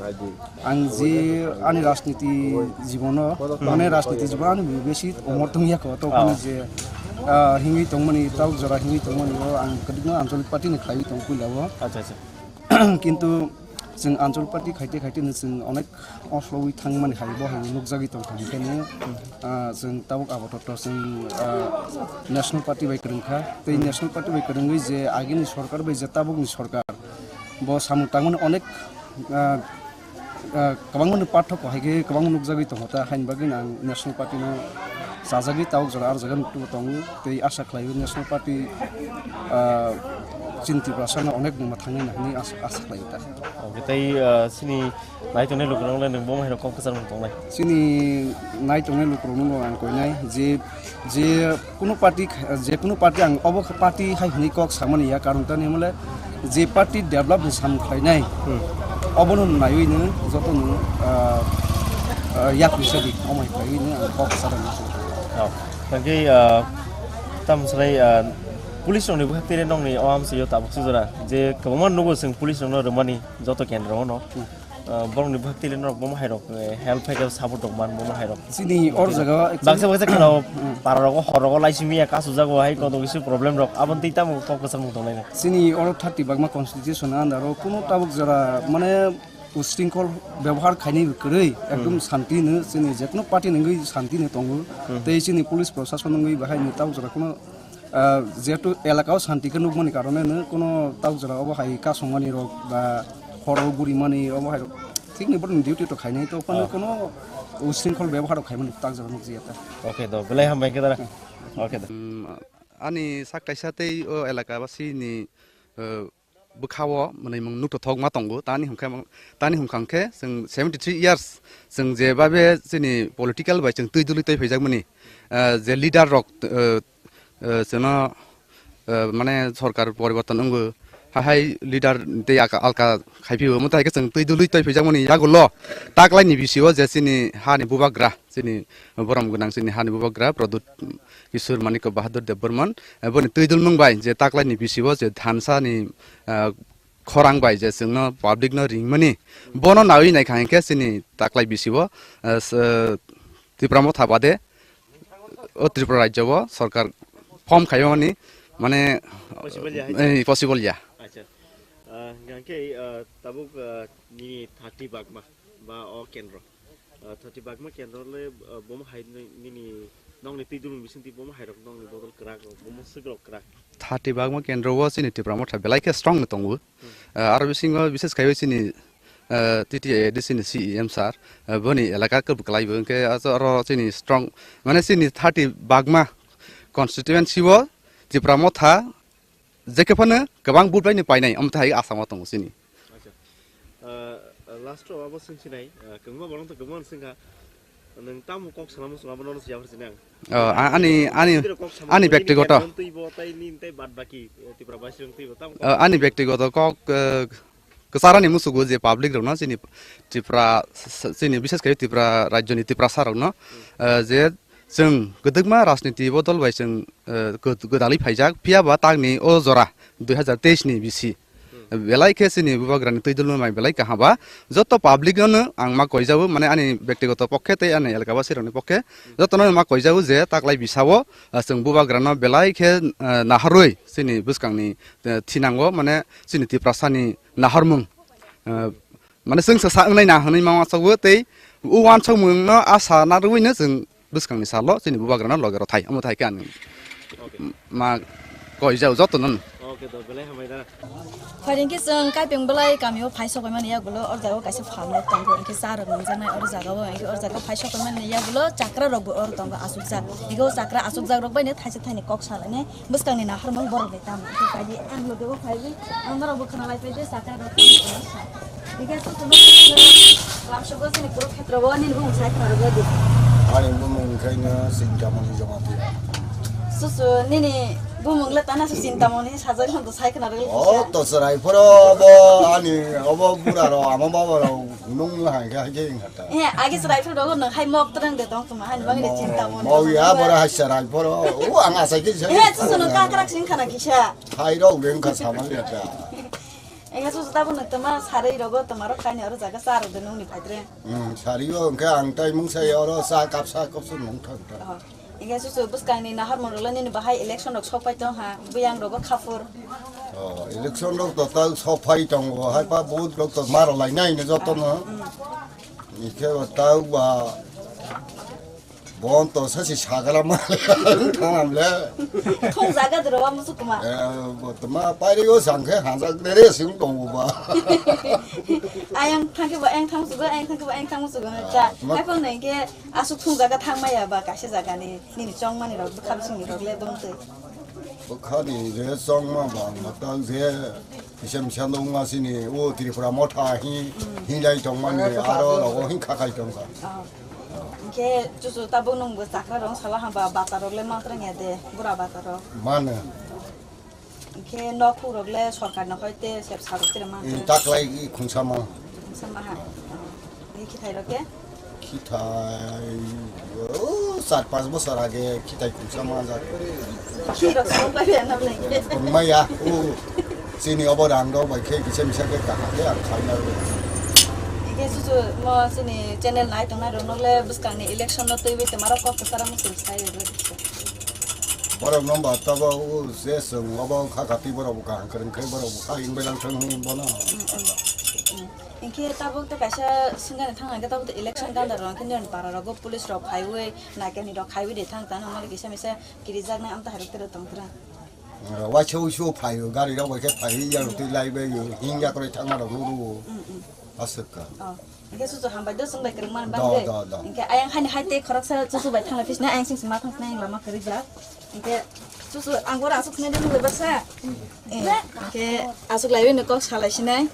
Ang je ani rajniti jibono, mane rajniti jibono ani besi umor tongya kho, to phano je, ah, hingwi tongmani, tabuk jora hingwi tongmani o ang kwdwkma ancholik party ni khlaiwi tong puila o. Acha, acha. Kintu chwng ancholik party khaite khaite no chwng onek oslogwi thangmani hai bo hai nukjagwi tongkha, hwnkhe no, ah, chwng tabuk apatot chwng, ah, national party bai kwrwngkha. Tei national party bai kwrwngwi je agini sorkar bai je tabukni sorkar, bo samung tangmani onek, ah, ah, kwbangma no pathok hai khe kwbangma nukjagwi tongo ta, haini bagwi no ang national party no chajagwi tabuk jora arw jaga no tongo tei asa khlaiwi national party, ah, chini Tiprasa no onek no mwthangnai hinwi asa, asa khlaiwi ta. Oke, tei, ah, chini nai tongnai lukurok le nwng bo hai rok kok kwchang tongnai? Chini nai tongnai lukurok no ang koinai je, je Kuno party kha-, je kuno party ang obo kha-, party hai hwnwi kok samani ya, karon tani hwnmale je party develop ni samung khlainai, hmm, obono naiwi nwng joto nwng, ah, ah, yak ni sadi omo hai khlaiwi nwng ang kok sana muchung. Oh, tangkhe, ah, tam sanai, ah, Police rokni bwkhak twi nokni o amsio tabuk sujora je kwbangma nugo chwng police rokno rwmani joto kendro ono. Hmm. Ah, borokni bwkhak twi norok bomo hairok, eh, help phaikhe support rok man bomo hairok. Chini or jaga baksa baksa kheno para rogo hor rogo laisimi ya kasu jago hai kono kisi problem rok abon twi tamo kok kwchang mung tongnai. Chini oro thirty bagma constitution under o kuno tabuk jora mane usringkhol bebohar khainai kwrwi ekdom santi no chini jekno party nungwi santi no tongo. Hmm. Tei chini police prosason nungwi bahai no tabuk jora kuno Ah, jehetu elaka o santi khe nukmani karone no kono tabuk jora obo hai kasongmani rok ba horo gurimani obo hai rok thikni borokni duty to khainai to phano kono usringkhol bebohar rok khaimani tabuk jora nukjia ta. Okay do, belai hambai khe dara. Okay do. Mm, ani sak kaisa tei o elaka basi ni, eh, bwkhao mwnwi mung nuktothok ma tongo. Tani hwnkhe, tani hwnkha hwnkhe chwng seventy three years chwng je babe chini political bai chwng twi dwlwi twi phaijakmani, eh, je leader rok, eh, eh, chwngno, eh, mane sorkar poriborton wngwi hai hai leader tei alka, alka khaiphio. Omo tai khe chwng twi dwlwi twi phaijakmani yagulo taklaini bisio je chini hani bubagra chini borom gwnang chini hani bubagra Pradyut Kishore Manikya Bahadur Debbarman, eh, boni twi dulmung bai je taklaini bisio je thansa ni, ah, khorang bai je chwngno public no ringmani bono nawi naikha hinkhe chini taklai bisio, eh, s-, eh, Tipra Motha bade o Tripura rajyo o sorkar form khaimani mane, possible ya hai? Eh, possible ya. Acha. Ah, hingkhe, ah, tabuk, ah, nini thirty bagma ba o kendro. Ah, thirty bagma kendro le, ah, bomo hai ni-, nini nokni twi dulung bisingtwi bomo hai rok nokni bodol kwrak rok, bomo swk rok kwrak. Thirty bagma kendro o chini Tipra Motha belai khe strong no tongo. Hmm. Ah, aro bisingo bishes khaiwi chini, ah, T T A A D C ni C E M sir, ah, boni elaka khe bwklai bo hwnkhe aro chini strong mane chini thirty bagma constituency o Tipra Motha jekhe phano kwbang vote bai ni painai, omo tai asamo tongo chini. Acha. Ah, last o abo swngsinai, ah, kwbangma borok to kwbangma swngkha. Nwng tamo kok sana muchung abo nono siya phar sinang. Ah, a-, ani, ani, Bidiro kok sama ani muchung, nini bektigoto. Kemon twi bo, tai nini tai bad baki, eh, Tipra basi rong twi bo, tamo kok Ah, ani bektigoto kok, eh, kwcharani musugo je public rokno chini Tripura, chini bishes khe Tripura rajyoni Tiprasa rokno, eh, je chwng kwdwkma rajniti bodol bai chwng, eh, gw-, gwdalwi phaijak, phiya ba takni o jora dui hazar teis ni bisi belai khe chini bubagrani twi dulmung bai belai kaham ba joto public no ang ma koijago, mane ani bektigoto pokhe tei ani elaka basi rokni pokhe jotono ma koijago je taklai bisao, eh, chwng bubagrano belai khe, eh, naharwi chini bwskangni, eh, thinango, mane chini Tiprasani naharmung, eh, mane chwngsa sa wngnai na hwnwi ma uansukgo tei o uansukmungno asa narwino chwng bwskangni salo chini bubagrano loge rw thai, omo thai khe ani Okay. ma koijao jotono. Okay, to belai hambai da. Phaidi hwnkhe chwng Kaipeng Belai kamio phai sokoi mani yagulo, o jaga o kaisa farm rok tongo, hwnkhe cha rok nungjaknai o jaga o, hwnkhe o jaga o phai sokoi mani yagulo chakra rok bo oro tongo achukjak, hwnkhe o chakra achukjak rok bai no thaisa thaini kok salainai. Bwskangni naharmung borok bai tamo khe phaidi, ang logeo phaidi, ang norokbo khwnalai phaidi, sakha rok tamo sa. Hingke susu no lamsogo chini Kurukshetrobo nini bumung sai khwnarwgwi di. Ani bumung khaino Chintamoni Jamatia. Susu nini bumung le tana su Chintamoni sajak hwn to sai khwnarwgwi O kisa. To chwrai phoro bo ani obo bura rok ama baba rok nung hai khe hai khe wngkha ta. Eh, agi chwrai phoro rok nung hai mok twrwng de tong tuma hani bagwi de Chintamoni. Mau ya bora hai chwrai phoro. O ang asai khe sa. Eh, susu no kakrak sing khana kisa. Hai rok de wngkha sama ya ta. Ega susu tabuk nung tuma sarwi rogo tuma rok khaini oro jaga cha rok de nungni phaitre. Hmm, sari o wngkha ang tai mung sai oro cha cup cha cup su nung thang thang. Oh. Ega susu bwskangni naharmung rok le nini bahai election rok sok pai tong ha, buyang rogo khapur. Oh, election rok to tau sok pai tongo, hai pa vote rok to maro lai nai ne joto no. Hmm. Ikhe ba tau ba Bon to sa si sagala ma thanam le. Thong jaga dro wa musu kuma. Eh, bo to ma pairi go sangkhe hanjak dere sing tongo ba. Ayang thangke ba ayang thang sugo, ayang thangke ba ayang thang sugo. Ah, cha, ma- hai phone nengke asuk thong jaga thang maya ba kaisa jaga ni nini chong mani rok bwkha bising ni rok le dong tei. Bwkhani je chongma ba, matang je kisa misa nungma sini, o Tripura motha hi, hinglai tongmani, aro rogo hin khakai tongkha. Oh. Hingke chuchu tabuk nungbo chakra rok sala hamba bata rok le mantrang ya de, bura bata rok. Mano. Hingke nok phuk rok le sorkar ni hoi te sep sarok tere mantrang. Taklai i khungsa ma. Khungsa ma ha. Ni khithai rok ke? Khithai, o, Char panch bochor age khitai khumsa manjak. Maya, o chini obo rang rok bai khe kisa misa khe kaham khe ang khaina rw. Ike susu mo chini channel nai tongnai rok nokle bwskang ni election no twiwi twma rok kok kwcharo muchung sai rw. Borok no ba tabo o je chwng obo kha kati borok bo kaham kwrwng khe borok bo kha ing bai lang thang bono. Hinkhe tabuk tei kaisa swngani thang hinkhe tabuk tei election ganda rok hinkhe nini para rogo police rok phaiwi naikani rok khaiwi de thang tang hwnwi kisa misa kirijaknai amtwi hairok tero tongtra. Waisa uisu phaio gari rok bai khe phaiwi yang twi lai bai hing yakroi thangma rok nugo. Aswk ka. Oh. Hinkhe susu hambai do chwng bai kwrwng mani bagwi. Do, do, do. Hinkhe ayang haini hai tei khoroksa susu bai thangla phisna ayang sing sima thang sina lama kwrwi jak. Hinkhe susu ang oro aswk sinai de nugwi baksa. Eh, hinkhe aswk lai bini kok salai sinai.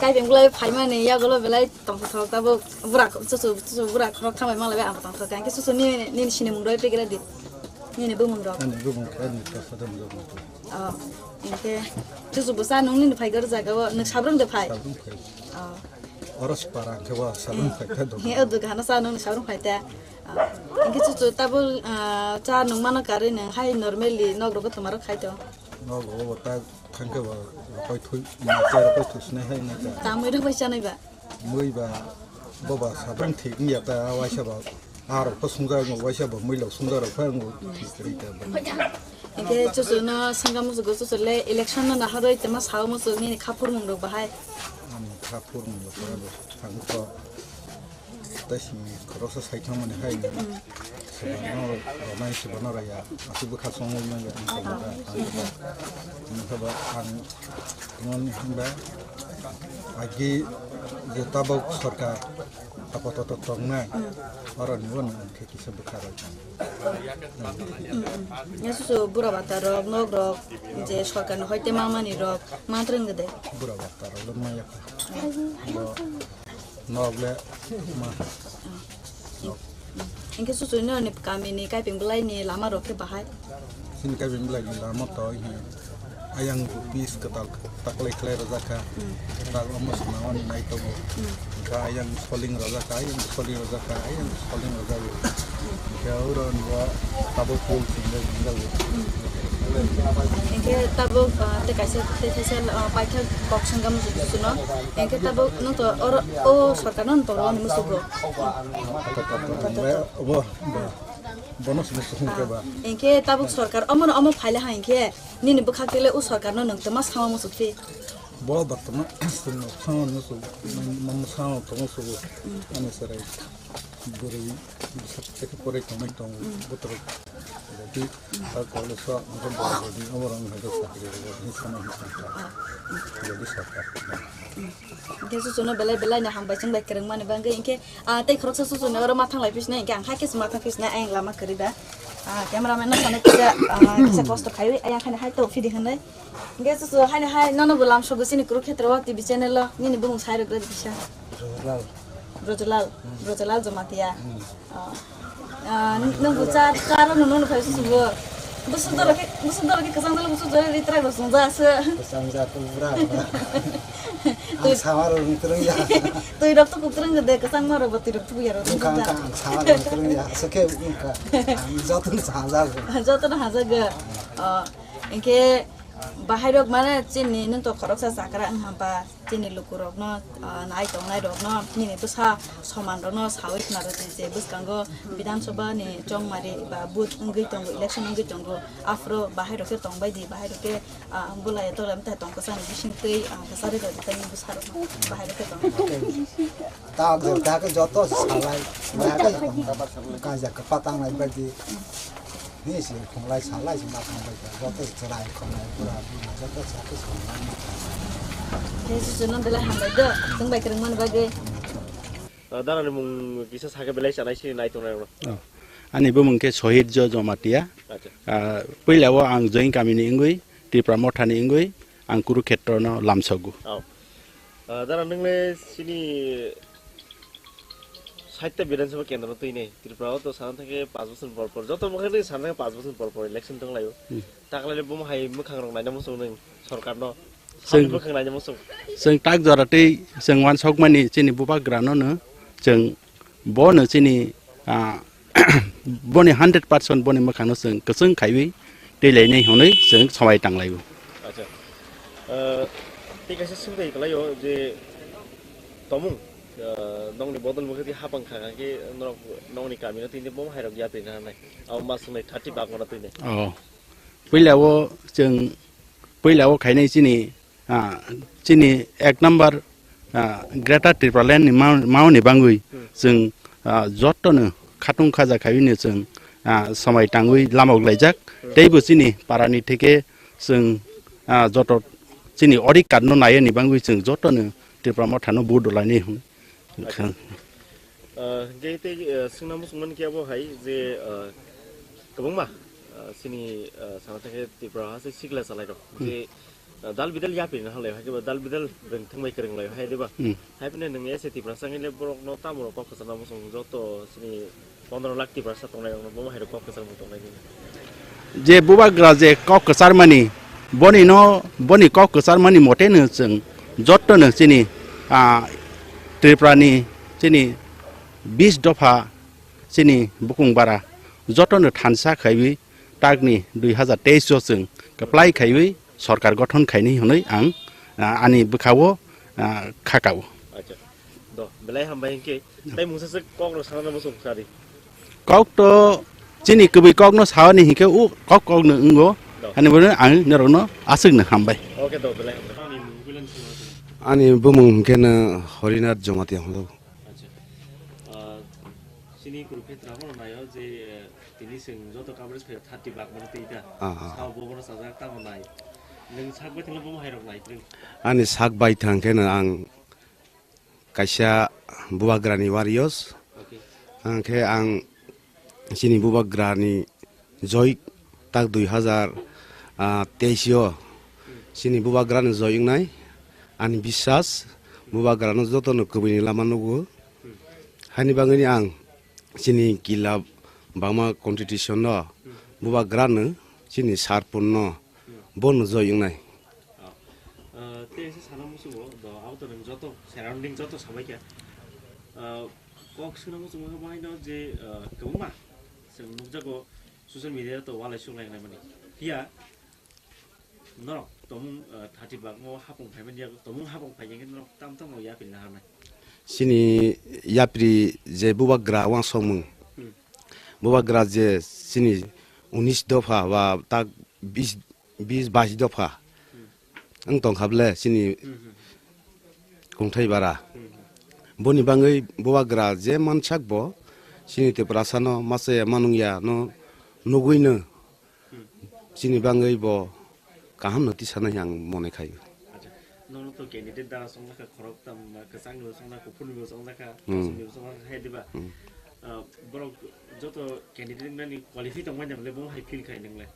Kaipeng bulai phaimani yagulo belai tongthok tabuk bura susu susu bura khorok thambai malai ang tongthok hinkhe susu nini nini sinimung roi pegre di. Nini bumung rok. Ani bumung khe ani kasa dam jok. Oh, hinkhe susu bwsa nung nini phai gor jaga o nung sabrung de phai. Sabrung phai. Oh. Oro sipara hwnkhe bo salon phaikha dok. He, o dukano cha nung salon phaita. Ah, hinkhe chuchu tabul, ah, cha nung mano karwi nung hai normally nok rogo twma rok khai to. Nok rogo bo ta thangkhe bo rokoi thui, ma cha rokoi thui sinai hai na cha. Tamwi rok bai chanai ba. Mui ba, bo ba sabang thik ni ya ta waisa ba. Arok to sungja ngo waisa ba mui lo sungja rok pha ngo thik ri ta ba. Hinkhe chuchu no sangam chuchu chuchu le election no naharoi twma sao chuchu nini kha phurmung rok bahai. Ani kha phurmung rok ba thang to. Tai simi khoroksa sai thangmani hai no. Sebano ronai sebano raya. Aswk bwkha songwi manya. Wngkha ba ang tongmani hinba agi je tabok sorkar apatot tongnai. Oro ni bo nang khe kisa bwkha rok. Ya susu bura bata rok nok rok je sorkar ni hoite mamani rok mantreng gede. Bura bata rok lo maya. Bo Nok le ma. Hinkhe susu ni nini kami ni kaipeng belai ni lama rok khe bahai. Sini kaipeng belai ni lama to hi. Ayang pis ketal taklai klai rajak kha. Tak omo swnamani nai tongo. Hinkhe ayang soling rajak kha, ayang soling rajak kha, ayang soling rajak kha. Hinkhe oro ni bo tabuk pul swngjak swngjak. Hinkhe tabuk, ah, tei kaisa tei kaisa, ah, paithak kok swngjak susu no. Hinkhe tabuk nwng to oro o sorkar no toro ni musugo. Obo, bo, bono se musugo ba. Hinkhe tabuk sorkar omo no omo phaile ha hinkhe nini bwkhak tele o sorkar no nwng tma sama musuk phi. Bo ba tma sung no sama musuk, mam sama tma musuk. Ani sarai. Bwrwi bwswk tei khe porai tongmani tongo botorok. Jadi tak kole so ang khe borok rokni omo rok wngkha khe chakri rwjak hinwi sana hinwi tongkha. Jadi sorkar. Hinkhe susuno belai belai ni hambai chwng bai kwrwngmani bagwi hinkhe, ah, tei khoroksa susuno oro ma thanglai phisnai hinkhe ang hai khe se ma thang phisnai ayang lama kwrwi ba. Ah, cameraman no sanai kisa, ah, kisa kosto khaiwi ayang khani hai to phidi hinwi. Hinkhe susu haino hai nono bo lamsogo chini Kurukshetra o T V channel o nini bumung sai rwgwlai kisa. Brojolal. Brojolal, Brojolal Jamatia. Oh. Ah, nwng bo cha cha ro nono phai susu bo. Busu doro khe, busu doro khe kwchang dolo busu doro ri trai bo sungja se. Kwchang ja to bra. Twi- Ang samaro ni kwrwng ya. Twi rok to kwrwng de kwchang maro bo twi rok to ya ro. Ang kang kang ang samaro ni kwrwng ya. Sakhe ang joto ni saja. Joto na hajaga. Oh. Hinkhe bahai rok mane chini nwng to khoroksa chakra wng hamba chini luku rok no, ah, nai tongnai rok no nini bwsa soman rok no sawi khna rw di je bwskango Bidhan Sabha ni chongmari ba booth wngwi tongo, election wngwi tongo, aphuru bahai rok khe tongbai di, bahai rok khe, ah, bulai tola mtai tong kwchani bising twi, ah, kwchari rw di tei bwsa rok no bahai rok khe tong. Tak je tak joto salai, kaja kwpatang lai bai di. Ni se khonglai salai se ma thang bai kha, joto se chwrai khonglai bura bura joto se khe khonglai ma thang. Tei se chwngno belai hambai do, chwng bai kwrwngmani bagwi. Ah, darani mung kisa sakhe belai chanai sini nai tongnai rokno. Oh. Ani bumung khe Sohit Jo Jomatia. Acha. Ah, puila o ang Join kamini wngwi, Tipra Mothani wngwi, ang Kurukshetrono lamsogo. Oh. Ah, dara nwngle sini sait ta Bidhan Sabha kendro twi nei. Tripura o to sana thangkhe panch bochor por por. Joto mokhe twi sana thangkhe panch bochor por por election tong laio. Hmm. Taklaile bomo hai mwkhang rok naina muchung nung sorkar no. Chwng, Hamni mwkhang naina muchung. Chwng tak jora twi chwng uansukmani chini bubagra no no chwng Bo no chini, ah, boni hundred percent boni mwkhangno chwng kwchwng khaiwi twi lainai hwnwi chwng somai tanglaio. Acha. Ah, tei kaisa swngthai kwlaio je tomung, ah, nokni bodol mokhe twi hapang kha khe norok nokni kamino twi bomo hairok ya twi nanai. Abo ma swngnai thirty bak mano twi nai. Oh. Puila o chwng, puila o khainai chini, ah, chini ek number, ah, Greater Tipraland ni ma-, maoni bangwi Hmm. chwng, ah, jotono khatung khaja khaiwino chwng, ah, somai tangwi lama uglaijak. Hmm. Teibo chini parani theke chwng, ah, joto chini ori card no naiya ni bangwi chwng jotono Tipra Motha no vote dolaini hwn. Acha. Ah, hingke tei, ah, swngna muchungmani khe abo hai je, ah, kwbangma, ah, chini, ah, sana thangkhe Tripura ha se sikla chalairok Hmm. je, ah, dal bidal yapri na halai hai khe ba dal bidal rwng thwngbai kwrwng lai hai diba? Hmm. Hai phano nwng S A Tiprasa wngkhe borokno tamo rok kok kwchangna muchung joto chini pondro lakh Tiprasa tongnai rokno bomo hai rok kok kwchangma tongnai nini. Je bubagra je kok kwcharmani, boni no, boni kok kwcharmani mote no chwng joto no chini, ah, Tripura ni chini bis dopha chini bukung bara joto no thansa khaiwi takni dui hazar teis o chwng kwplai khaiwi sorkar gothon khaini hwnwi ang, ah, ani bwkhao, ah, khakao. Acha. Do, belai hambai hingke. Tai mungsa se kok rok sana muchung sadi. Kok to chini kwbwi kok no saoni hingke u kok kok no wngo. Do. Ani bono ang norok no aswk no hambai. Oke do, belai hambai. Ani bumung hingke no Horinath Jamatia hwngo. Acha. Ah, chini Kurukshetra mo nayo je, eh, tini sing joto coverage phe thirty bak mano tei ta. Aha. Sao bo bono sajak tamo nai. Nung sak bai thangla bomo hai rok nai pring. Ani sak bai thang khe no ang kaisa bubagrani warriors. Okay. Ang khe ang chini bubagrani joy tak dui hazar teis o chini bubagrani joy wngnai. Ani biswas bubagrano jotono kwbwini lama nugo. Haini bagwini ang chini kila bangma competition no bubagrano chini sarpun no bono joy wngnai. Ah, tei se sana musugo do abo to nung joto surrounding joto sabai kha. Ah, kok suna musugo khe bahai no je, ah, kwbangma chwng nukjago social media to walai suklai nai mani. Phiya norok tomung, ah, thati bagmo hapung phai mani yago tomung hapung phai khe norok tam tam ya pilna harnai. Chini yapri je bubagra wangsongmung. Hmm. Bubagra je chini unis dopha ba tak bis, bis bais dopha. Hmm. Wng tongkha ble chini Hmm, hmm. Kungthai bara. Hmm, hmm. Boni bangwi bubagra je mansak bo chini Tiprasa no masa ya manung ya no nugwi no Hmm. Chini bangwi bo kaham no tisa nai ang mone khaio. Acha, nono to candidate dara song lakha khorok tam, kwchang ni bo song lakha, kuphur ni bo song lakha, Hmm. Kosom ni bo song lakha, hai diba? Hmm. Ah, borok joto candidate nani qualify tong manya bole bo hai feel khai nang le.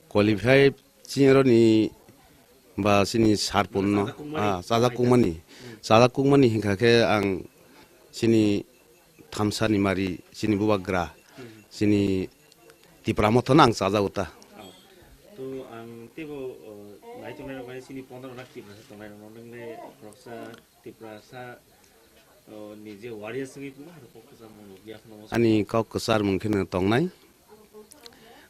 Qualify chini roni ba chini sarpun no, Chajak kukmani. Ah, chajak kukmani. Hmm. Chajak kukmani hinkha khe ang chini thamsa ni mari, chini bubagra, Hmm. chini Tipra Motha no ang chajago ta. Oh. To ang teibo, oh, nai tongnai rok bai chini pondro lakh Tiprasa tongnai rok no nung le khoroksa Tiprasa, oh, ni je warriors wngwi tongma hai rok kok kwchar mung ya phano. Ani kok kwchar mung khe no tongnai.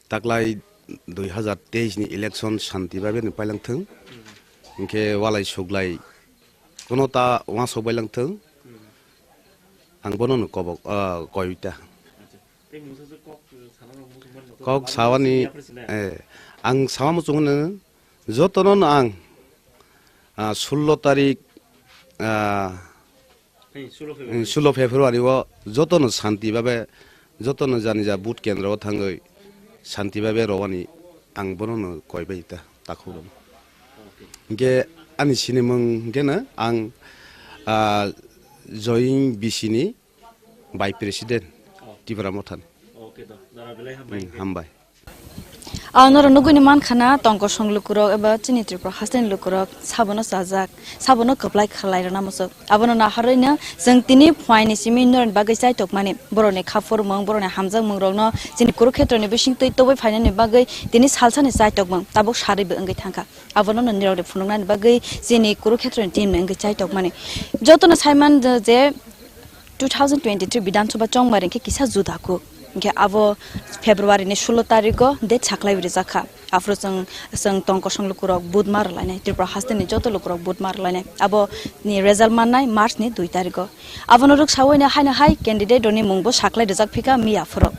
Taklai dui hazar teis ni election shanti babe no pailang thung. Hmm. Hinkhe walai suglai kono ta wansok bailang thung. Hmm. Ang bono no kobok, ah, koi ta. Acha. Tei mungsa se kok sana rok muchung mani to Kok bari sawani, muchung ya phresi na. Eh, ang sawa muchung no jotono no ang, ah, sullo tarik, ah, Hey, sullo February. Sullo February o jotono shanti babe, jotono jani ja vote kendro o thangwi shanti babe rowani ang bono no koi bai ta takhuk rok. Okay. Hinkhe ani sinimung hinkhe no ang, ah, Joying B C ni Vice President Oh. Tipra Mothani. Okay, do. Dara belai hambai Hmm, hinkhe. Hambai. Ang norok nugwi ni mankha na tongkosong lukurok eba chini Tripura hasteni lukurok sabono chajak, sabono kwplai khlai rwna muchuk. Abono naharwi no chwng tini phuaini simi norokni bagwi chaitokmani, borokni kha phurmung, borokni hamjakmung rokno chini Kurukhetroni bising twi tubui phainani bagwi tini salsani chaitokmung tabuk sarwi bo wngwi thangkha. Abono no nirokni phunuknani bagwi chini Kurukhetroni team ni wngwi chaitokmani. Jotono saiman je two thousand twenty-three Bidhan Sabha chongmari khe kisa juda kuk. Hinkhe abo February ni sulo tarigo date saklai rijak kha. Aphuru chwng, chwng tong kosong lukurok vote ma rwlainai, Tripura hasteni joto lukurok vote ma rwlainai. Abo ni result mannai March ni dui tarigo. Abono rwksawi no haino hai candidate rokni mungbo saklai rijak phika miya phuru.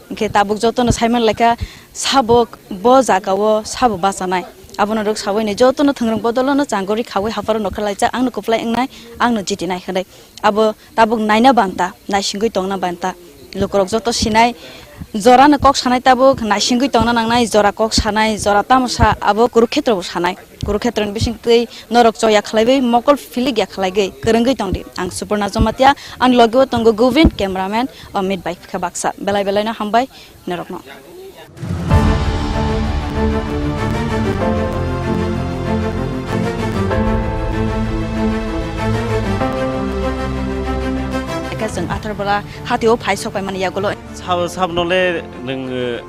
Hinkhe tabuk jotono saiman laikha sabo bo jagao sabo bachanai. Abono rwksawi no jotono thwngrwng bodolono changori khawi hapharo nokha laijak, angno kwplai wngnai, angno jitinai hwnwi. Abo tabuk naina banta, naisingwi tongna banta. Lukurok joto sinai, jorano kok sanai tabuk, naisingwi tongna nangnai, jora kok sanai, jora tamo sa, abo Kurukhetrobo sanai. Kurukhetroni bisingtwi norok choya khlaiwi, mokol philik ya khlaigwi, kwrwngwi tongdi. Ang Suparna Jamatia, ang logeo tongo Govind, cameraman Amit bai khe baksa. Belai belaino hambai norokno. Eka chwng Atharbola hatio phai sok paimani yagulo. Sabo, sabo nole nwng, eh,